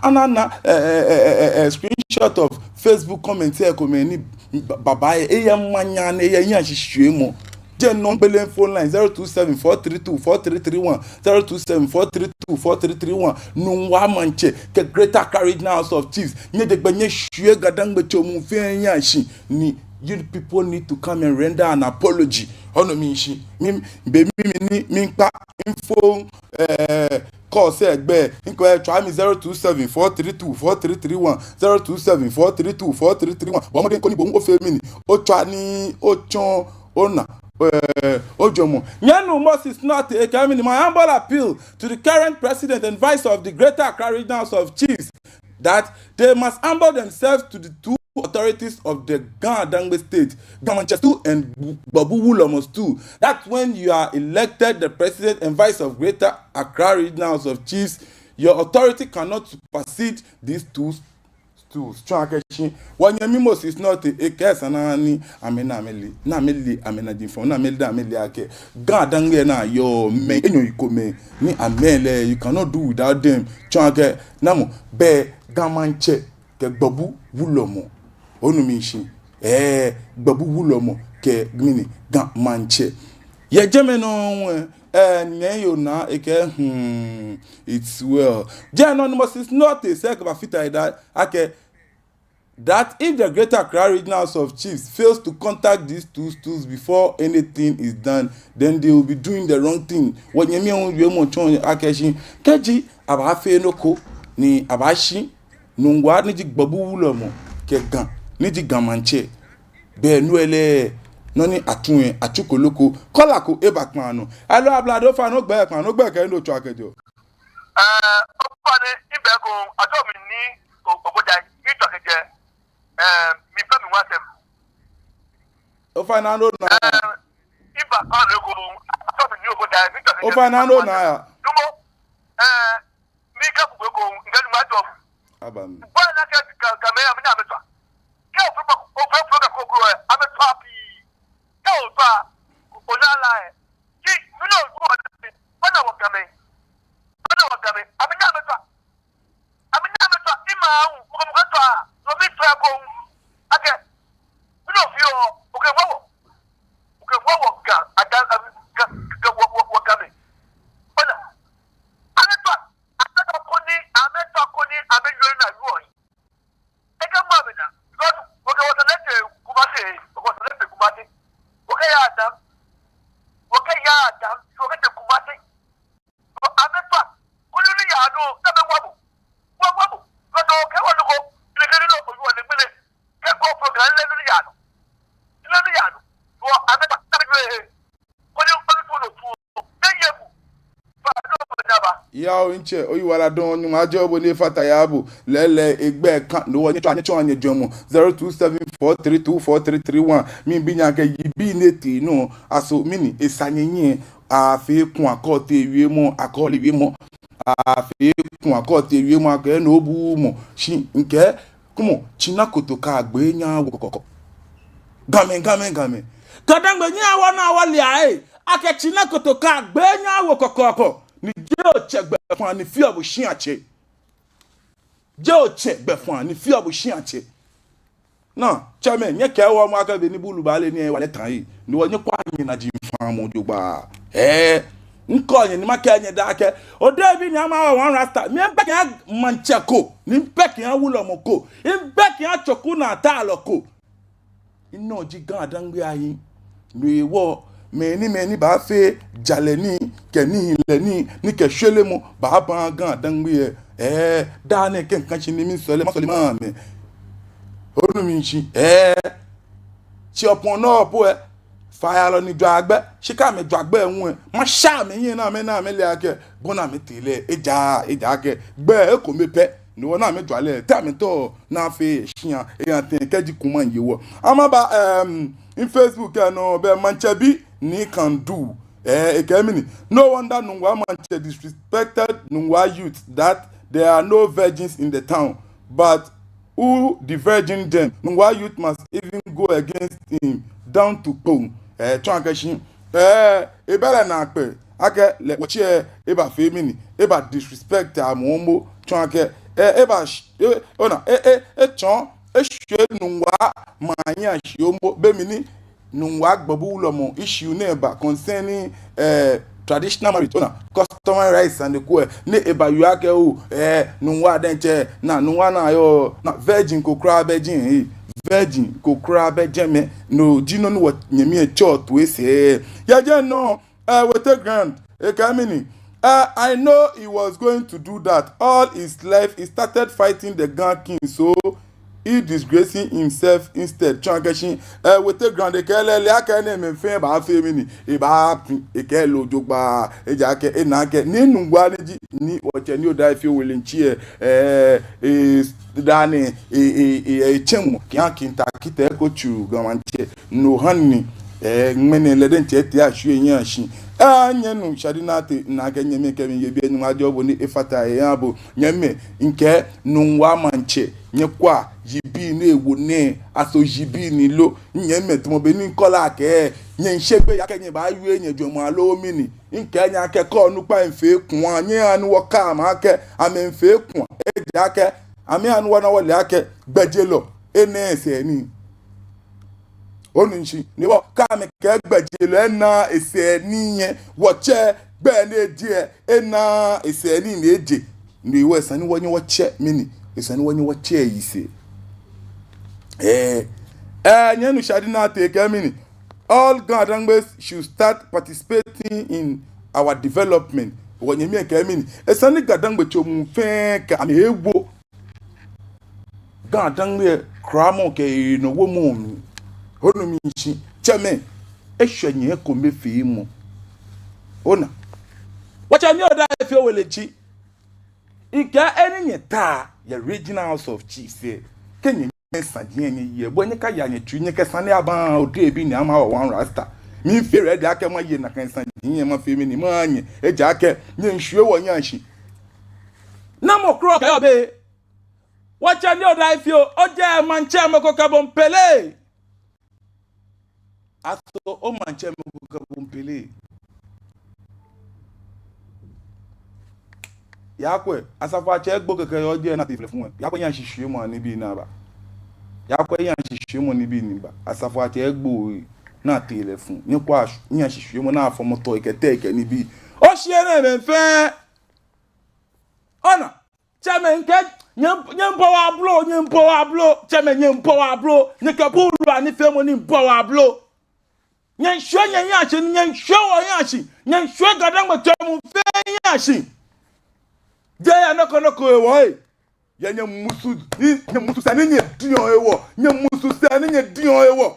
ana, ana, eh, eh, eh, eh, eh, eh, screenshot of Facebook comment lɛ komɛi ni ba, ba, ba, eh, eyɛ manya ni eyɛ nyɛshishiumɔ. Jɛɛ nɔ gbele phone line zero two seven four three two four three three one, zero two seven four three two four three three one. Nungua Maŋtsɛ kɛ Greater Accra Regional House of Chiefs, nyɛjɛ gbɛ nyɛshwie Ga-Dangme tso muu fɛɛ nyɛshi ni you people need to come and render an apology. Onu mi shishi. Mi, be mi, mi ni, miikpa info, eh, call sɛɛ gbɛ, miikpa, eh, tswa mi zero two seven four three two four three three one, zero two seven four three two four three three one. Bɔ mɔdɛŋ koni bo hu ofee mɛni, otswa ni otsɔɔ, ona, eh, ojwɛŋmɔ. Nyɛminuu Moses Nortey ekɛɛ mɛni, my humble appeal to the current president and vice of the Greater Accra Regional House of Chiefs that they must humble themselves to the two authorities of the Ga-Dangme State, Ga Maŋtsɛ stool and Gbabu Wulɔmɔ stool. That when you are elected the president and vice of Greater Accra Regional House of Chiefs, your authority cannot supersede these two stools. Tsɔɔ akɛ shi, wɔnyɛmi Moses Nortey ekɛɛ esa ni amɛ ni amɛle, ni amɛle amɛnaji fɔŋ, ni amɛle, ni amɛle akɛ Ga-Dangme ni ayɔɔ, mɛi enyɔ ekomɛi ni amɛ lɛ, you cannot do without them. Tsɔɔ akɛ namɔ, bɛ Ga Maŋtsɛ kɛ Gbabu Wulɔmɔ. Onu mi shishi. Eh, Gbabu Wulɔmɔ kɛ mɛni, Ga Maŋtsɛ. Yɛ jɛmɛ nɔŋŋ, eh, eh, Nii Yona ekɛɛ, hmm, it's well. Jɛɛ nɔ ni Moses Nortey sɛɛ kɛbafata he that, akɛ, that if the Greater Accra Regional House of Chiefs fails to contact these two stools before anything is done, then they will be doing the wrong thing. Wɔnyɛmi hu wiemɔ tsɔɔ akɛ shi, kɛji abaafee nɔ ko ni abaashi Nungua ni ji Gbabu Wulɔmɔ kɛ Ga ni ji Ga Maŋtsɛ, bɛ no lɛ, Nɔ ni atsu lɛ, atsuko loko. Caller ko eba kpaa nɔ. Hello, ablade, ofainɛ ogbɛi, kpaa nɔ ogbɛi kɛ he ni otswaa kɛjɛɔ. Ɛɛ, ofainɛ, mibɛ ekoŋŋ, atsɛɔ mi Nii O-, Obodai, mitswaa kɛjɛ, ɛɛ, Mifeminwasɛm. Ofainɛ, nɔ ni ona. Ɛɛ, miba kpaa nɔ ekoŋŋ, atsɛɔ mi Nii Obodai, mitswaa kɛjɛ. Ofainɛ, nɔ ni ona ya. Numo, ɛɛ, mikɛɛ bo ekoŋŋ, mikɛɛ Nuŋtsɔ ajɔɔ bo. Aba mli. Bɔ ni akɛ Ga, Gamɛi amɛnyɛ amɛtswa. Kɛ ofee program, ofee program kroko lɛ, amɛtswaa pii. Kɛ otswa, ona lɛ. Shi, mɛni otswa, bɔ ni wɔ Gamɛi. Bɔ ni wɔ Gamɛi. Amɛnyɛ amɛtswa. Amɛnyɛ amɛtswa, ima awu, mɔ ko mɔ ko tswa, no mitswa ekoŋŋ. Akɛ, mɛni ofeɔ, okɛ wɔ wɔ. Okɛ wɔ wɔ Ga, ada, Ga, Ga, wɔ, wɔ, wɔ Gamɛi. Bɔ ni. Amɛtswa, amɛtswa koni, amɛtswa koni, amɛyɔɔ na yɔɔ. Ekɛ mɔ bɛ naa, because okɛ wɔ sane lɛ tee Kumasi, okɛ wɔ sane lɛ tee Kumasi, okɛya Adam, okɛya Adam, okɛtee Kumasi. Amɛtswa, koni ni yaa nɔ, kɛ amɛwa bo, wa, wa bo, because okɛ wɔ nɔ ko, ni kɛ ni nɔ ko, wɔ ni gbele, kɛ ko program lɛ ni yaa nɔ, lɛ ni yaa nɔ, wɔ amɛtswa, kɛ amɛtswa, ee. Yoo, ntsɛ, oyiwaladɔŋŋ, Nyɔŋmɔ ajɔɔ bo ni efata eha bo. Lɛɛlɛŋ, egbɛ kã, no hewɔ nyɛtsɔɔa, nyɛtsɔɔa nyɛjwɛŋmɔ. Zero two seven four three two four three three one. Miibi nyɛ akɛ yibii ni etee nɔ, aso mɛni esa nyɛnyiɛ, afee kuu akɔɔte wiemɔ, akɔɔle wiemɔ. Afee kuu akɔɔte wiemɔ, akɛ no bu mɔ. Shi mikɛɛ, kwɛmɔ, tsina kotoka gbɛ nyɛɛɛ awo kɔkɔɔkɔ. Gamɛi, Gamɛi, Gamɛi. Ga-Dangme nyɛhaa wɔnaa wɔlea ee. Akɛ tsina kotoka gbɛ nyɛɛɛ awo kɔkɔɔkɔ. Ni jeee otsɛ gbɛfaa ni feɔ bo shiatsɛ. Jeee otsɛ gbɛfaa ni feɔ bo shiatsɛ. Naa, tsɛmɛi, nyɛkɛɛ wɔ mɔ akɛ be ni buulu baale nii wa lɛ taŋ ee. No hewɔ nyɛkwɛa nyɛnaji faŋŋ jogbaŋŋ. Ee. Mikɛɔ nyɛ ni makɛɛ nyɛ daa akɛ, odebi ni ama wɔ one rasta, miigbɛkɛ maŋtsɛ ko, ni migbɛkɛ wulɔmɔ ko, migbɛkɛ tsoku naa talɔ ko. Minɔ ji Ga-Dangme ayi. No hewɔ, mɛi ni, mɛi ni baafee jalɛ nii, kɛ nihilɛ nii, ni kɛ shwelemɔ, baaba Ga-Dangme ee. Ee, daa nɛɛ kɛ mikã shi ni misɔle, masɔle maha amɛ. Onu mi shishi, ee. Shi opɔŋ nɔ po ee. Fayalɔ ni jwaa gbɛ, shi kɛ amɛjwa gbɛ hu ee, masha amɛhiɛ ni amɛna amɛle akɛ, bɔ ni amɛtee lɛ, ejaaa, ejaakɛ, gbɛ ekome pɛ, ni wɔ ni amɛjwa lɛ, te amɛtao ni afee shia, eya tɛŋŋ kɛji kuma ye wɔ. Amɛba, em, in Facebook lɛ nɔ, bɛ maŋtsɛ bi ni kan du, ee, ekɛɛ mɛni, no wonder Nungua maŋtsɛ disrespected Nungua youth that there are no virgins in the town, but who the virgin dem? Nungua youth must even go against him down to Kpone. Ee, tsɔɔ akɛ shi, ee, ebɛ lɛ naakpɛɛ akɛ lɛ wɔtsɛ, ebafee mɛni, eba disrespect amɛ momo. Tsɔɔ akɛ, ee, eba sh-, ee, ona, ee, ee, etsɔɔ, eshwie Nungua maŋ ayi ashi momo, be mli ni Nungua gbɔbu wulɔmɔ issue nɛɛ ba concerning, eh, traditional marriage, ona, customary rights and the ko, eh, ni eba wieɔ akɛ oo, eh, Nungua diɛŋtsɛ, naa, Nungua naa yɔɔ, naa, virgin ko kwraa bɛ jɛi, eh, virgin ko kwraa bɛ jɛmɛ, no ji nɔ ni wɔnyɛmi lɛ tsɔɔ toi sɛɛ. Yɛ jɛi nɔ, eh, Wete Grand, ekɛɛ mɛni, eh, I know he was going to do that. All his life, he started fighting the Ga king, so he disgracing himself instead. Tsɔɔ akɛ shi, eh, Wete Grand kɛɛ lɛ, ele akɛ enɛɛmɛi fɛɛ baafee mɛni, ebaafi, ekɛɛ lɛ jogbaŋŋ, ejaakɛ ena akɛ Nii Nungua ni ji, ni wɔtsɛ ni oda efee wele ŋtsɛ, eh, eh, dani, eh, eh, eh, eh, tsɛmɔ, kia kinta kita eko tsu Ga Maŋtsɛ, no ha ni, eh, ŋmɛnɛ lɛ diɛŋtsɛ etee ashwie ehiɛ shi. Eh, nyɛmi nuu Shadi Nartey, ena akɛ nyɛmi kɛ mi yɛ biɛ, Nyɔŋmɔ ajɔɔ bo ni efata eha bo. Nyɛmi, mikɛɛ Nungua Maŋtsɛ, nyɛkwɛa, yibii ni ewo nɛɛ, aso yibii ni lo? Nyɛmi, tamɔ bɔ ni caller kɛɛ, nyɛmiishe gbeyei akɛ nyɛbaawie nyɛjwɛŋmɔ aloo mɛni. Mikɛɛ nyɛ akɛ kɛ onukpa miifee kuu a, nyɛhaa ni wɔkɛa amɛ akɛ amɛmiifee kuu a. Ejaakɛ, amɛhaa ni wɔna wɔle akɛ gbɛjelɔ enaaa esɛɛ nii. Onu shishi, ni wɔkɛɛ amɛ akɛ gbɛjelɔ enaaa esɛɛ nii lɛ, wɔtsɛ gbɛ ni eje lɛ, enaaa esɛɛ nii ni eje. Ni wɔ esa ni wɔnyɛ wɔtsɛ mɛni, esa ni wɔnyɛ wɔtsɛ eyi sɛɛ. Eh, eh, nyɛmi nuu Shadi Nartey kɛɛ mɛni, all Ga Dangmes should start participating in our development. Wɔnyɛmi lɛ kɛɛ mɛni, esa ni Ga Dangme tso muu fɛɛ kɛ amɛhe awo Ga Dangme lɛ kramɔ kɛ enɔwomɔ mli. Onu mi shishi, wɔtsɛmɛi, eshwɛ nyɛ ekomefeemɔ. Ona. Wɔtsɛ Nii Odaifio Welentsi. Mikɛɛ he ni nyɛta yɛ Regional House of Chiefs lɛ, kɛ nyɛ, nyɛ saji lɛ nyɛye, bo nyɛkaya nyɛtsui, nyɛkɛ sane lɛ aba, odebi ni ama wɔ one rasta. Mifee ready akɛ maye nakai saji lɛ mafee mɛni, maha nyɛ, ejaakɛ nyɛmiishwie wɔ nyɛ ashi. Namɔ kroko kɛɛ obɛ? Wɔtsɛ Nii Odaifio, ojɛ maŋtsɛmɛi ko kɛ bo miipele. Aso omaŋtsɛmɛi ko kɛ bo miipele? Yaakwɛ, Asafoatsɛ Egbo kɛkɛ yɔɔ jɛi ni atee lɛ fũ lɛ. Yaakwɛ nyɛ ashishwiemɔ nibii ni aba. Yaakwɛ nyɛ ashishwiemɔ nibii ni ba. Asafoatsɛ Egbo ni atee lɛ fũ. Nyɛkwɛa nyɛ ashishwiemɔ ni afɔmɔ tɔ ekɛ tɛ ekɛ nibii. Oshi enɛɛmɛi fɛɛ. Ona. Tsɛmɛi, mikɛɛ, nyɛ, nyɛmiibɔ wɔ ablo, nyɛmiibɔ wɔ ablo, tsɛmɛi, nyɛmiibɔ wɔ ablo, nyɛkɛ buulu anifeemɔ ni miibɔ wɔ ablo. Nyɛmiishwie nyɛ nyɛ ashi, nyɛmiishwie wɔ nyɛ ashi, nyɛmiishwie Ga-Dangme tsɛmɛi fɛɛ nyɛ ashi. Jeee yɛ nɔ ko nɔ ko hewɔ lɛ. Yɛ nyɛmusu, ni, nyɛmusu sɛɛ ni nyɛdiɔ hewɔ, nyɛmusu sɛɛ ni nyɛdiɔ hewɔ.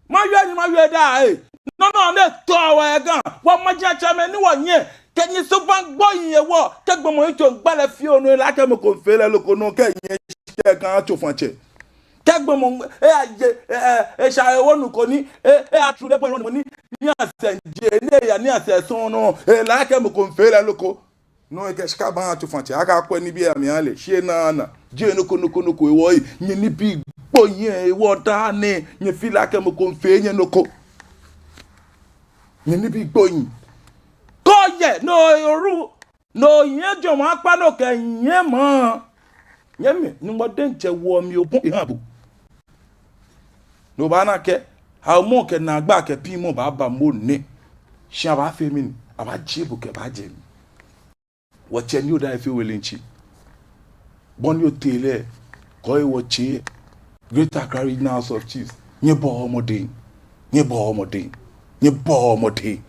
Mawie ni mawie daa lɛ. Nɔ nɔ ni etɔ wɔ yɛ Ga. Wɔ majiatsɛmɛi ni wɔnyiɛ. Kɛ nyɛsubaŋ gbohii hewɔ. Kɛ gbɔmɔ yitso miigba lɛ fioo nɔ, ele akɛ mɔ ko miifee lɛ loko nɔ kɛ nyɛ kɛ Ga tsofatsɛ. Kɛ gbɔmɔ eyaye, e, e, esha hewɔ nɔ ko ni, e, e, atsu lɛ bɔ nɔ ni, ni asɛɛ je, ni eya ni asɛɛ sɔŋŋ nɔ, ele akɛ mɔ ko miifee lɛ loko. Nɔ ekɛ shika baha tsofatsɛ, akɛɛ akwɛ nibii amli ale, shi enaaa naa. Jeee nɔ ko nɔ ko nɔ ko hewɔ lɛ, nyɛnibii gbohii hewɔ daa nɛɛ, nyɛfeɔ akɛ mɔ ko miifee nyɛ nɔ ko. Nyɛnibii gbohii. Kɛ oyɛ, no oru, no oyɛ jɔɔmɔ akpa nɔ kɛ nyɛmɔ. Nyɛmi, Nyɔŋmɔ diɛŋtsɛ woɔ mi obɔ eha bo. No obaana akɛ, haomɔ kɛ naagba kɛ piŋmɔ baaba mɔ nɛ. Shi abaafee mɛni, abaajie bo kɛba jɛmɛ. Wɔtsɛ Nii Odaifio Welentsi. Bɔ ni otee lɛ, kɔɔyɔɔ wɔtsɛ. Greater Accra Regional House of Chiefs. Nyɛbɔa mɔdɛŋ. Nyɛbɔa mɔdɛŋ. Nyɛbɔa mɔdɛŋ.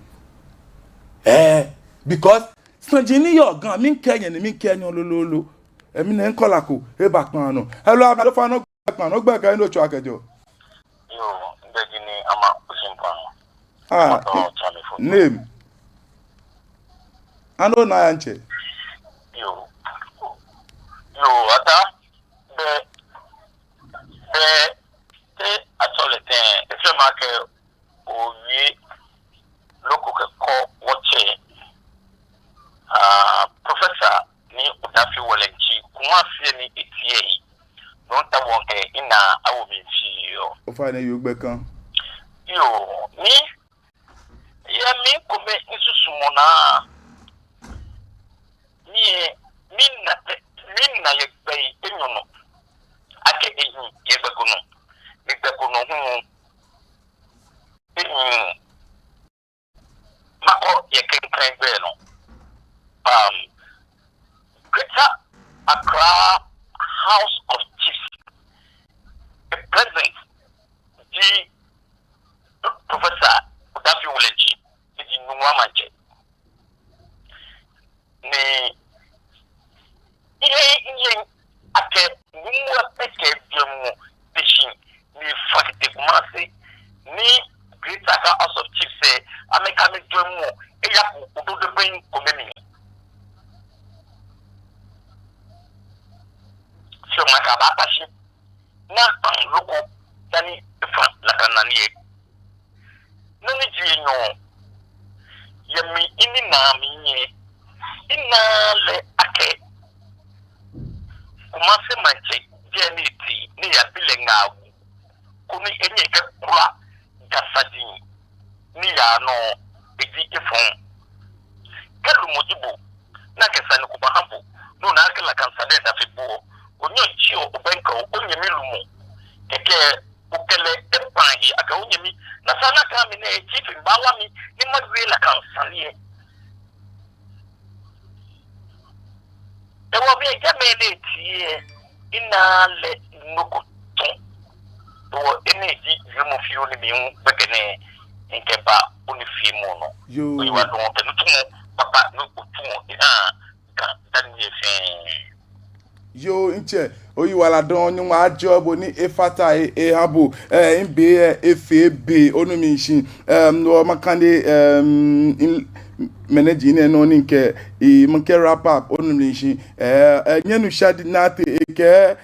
Eh, because saji ni yɔɔ Ga, miikɛɛ nyɛ ni miikɛɛ nyɛ lolo lolo. Emli nɛ caller ko, eba kpaa nɔ. Hello, Abradofo nɔ. Kpaa nɔ, ogbɛi kɛ he ni otsɛɔ kɛjɛɔ. Yoo, migbɛi ji Nii Ama Osinpa. Ah, name. Ano na ya ntsɛ. Yoo. Yoo, ata. Be, be, te atɔ lɛ tɛŋŋ, efee makɛɛ owie loko kɛkɔ wɔtsɛ, ah, Professor Nii Odaifio Welentsi, Kumasi ni eti yɛ. Nɔ ni taoɔ akɛ ena awo mi shi yɔɔ. Ofainɛ, yoo, gbɛ kã. Yoo, ni, yɛ mi kome misusumɔ naa. Mi, mina tɛ, mina yɛ gbɛi enyɔ nɔ. Akɛ ehi yɛ gbɛ ko nɔ. Ni gbɛ ko nɔ hu. Ehi. Makɔ yɛ klɛŋklɛŋ gbɛ nɔ. Um, Greater Accra House of Chiefs, the president, the Professor Odaifio Welentsi, the Nungua Manche. Ni, iye, iye, akɛ, numo akɛ jwɛŋmɔ, teshi, ni fakite Kumasi, ni Greater Accra House of Chiefs, eh, amɛkɛ amɛjwɛŋmɔ, eya ko, ododo bɛŋ kome mli. Shi makɛɛ abakpa shi. Naa kpaŋ loko dani efã nakai nane lɛ. Nɔ ni ji enyɔ, yɛ mi ininaa mli lɛ, minaaa lɛ akɛ Kumasi Manche jɛ ni eti ni eyabi lɛ ŋaawoo koni enyɛ ekɛkula Ga saji ni yaa nɔ, eji efɔŋ. Kɛ lumɔ ji bo, ni akɛ sane ko baha bo, ni ona akɛ nakai sane lɛ da fe bo, onyɛŋ otsiɔ obɛŋkɛ onyɛmi lumɔ. Kɛkɛ okɛ lɛ ekpa he akɛ onyɛmi, nasaa nakai mli nɛɛ chief baawa mi ni mawie nakai sane lɛ. Hewɔ mi jɛmɛ ni eti lɛ, minaaa lɛ nɔ ko tɔŋ. Hewɔ enɛ ji wiemɔ fioo ni mi hu gbɛkɛ nɛɛ mikɛba onifeemɔ nɔ. Yoo. Oyiwaladɔŋŋ kɛ nitsumɔ kpakpa ni otsuɔ ehaa Ga dani yɛ fɛɛ. Yoo, ntsɛ, oyiwaladɔŋŋ, Nyɔŋmɔ ajɔɔ bo ni efata he eha bo. Ɛɛ, mibe lɛ efee be, onu mi shishi. Ɛm, no makane, ɛm, in-, manage nɛɛ nɔ ni mikɛ, i, mikɛ wrap up, onu mi shishi. Ɛɛ, ɛɛ, nyɛnu Shadi Nate ekɛɛ,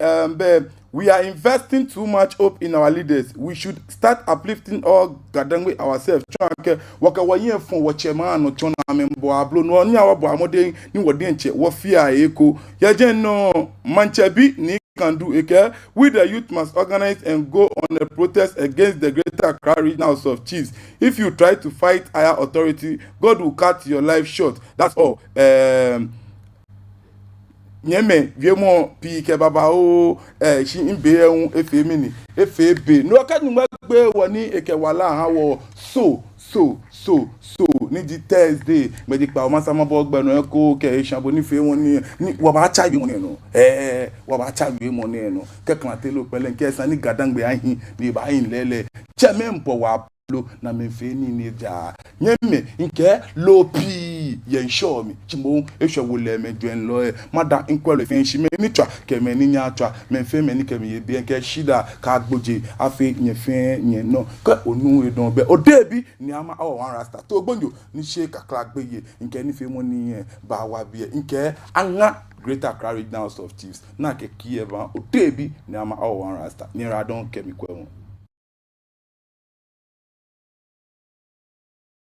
ɛm, bɛ, we are investing too much hope in our leaders. We should start uplifting all Gadangme ourselves. Tsɔɔ akɛ wɔkɛ wɔhiɛ fɔ wɔtsɛmɛi anɔ tsɔ ni amɛbɔ ablo. No hewɔ ni wɔbɔ mɔdɛŋ ni wɔ diɛŋtsɛ wɔfea eko. Yɛ jɛmɛ nɔ, Maŋtsɛbi Nii Kandu ekɛɛ, we the youth must organize and go on a protest against the Greater Accra Regional House of Chiefs. If you try to fight higher authority, God will cut your life short. That's all. Um, nyɛmimɛi, wiemɔ pii kɛ babaoo, ɛɛ, shi mibe lɛ hu efee mɛni, efee be. No hewɔ kɛ Nyɔŋmɔ gbeee wɔ ni ekɛ wala ha wɔ, so, so, so, so, ni ji Thursday, ŋmɛji kpawo masa mabɔ gbɛ nɔ eko kɛ esha bo nifeemɔ nɛɛ, ni wɔbaatsa wiemɔ nɛɛ nɔ. Ɛɛ, wɔbaatsa wiemɔ nɛɛ nɔ. Kɛ klante loo kpɛlɛ, kɛ esa ni Gadangme ahi, ni ebaahi lɛɛlɛŋ. Tsɛmɛi miibɔ wɔ ablo ni amɛfee nii ni eja. Nyɛmimɛi, mikɛ loo pii yɛ ŋshɔ mli. Shi moŋ, eshwɛ wolɛmɛi jwɛŋlɔi. Mada mikwɛlɔi fɛɛ shi, mɛi ni tswa kɛ mɛi ni nyɛɛɛ atswa, mɛi fɛɛ mɛi ni kɛ mi yɛ biɛ, mikɛ shidaa kɛ agbojee afee nyɛ fɛɛ nyɛnɔ. Kɛ onuuu he dɔŋŋ, bɛ oteŋ bi ni ama awo one rasta. Too gbonyo ni sheee kakla gbeyei. Mikɛ nifeemɔ nɛɛ baawa biɛ. Mikɛ aŋa Greater Accra Regional House of Chiefs. Nakai kɛ eba oteŋ bi ni ama awo one rasta. Nyɛyiwaladɔŋŋ kɛ mikwɛ moŋ.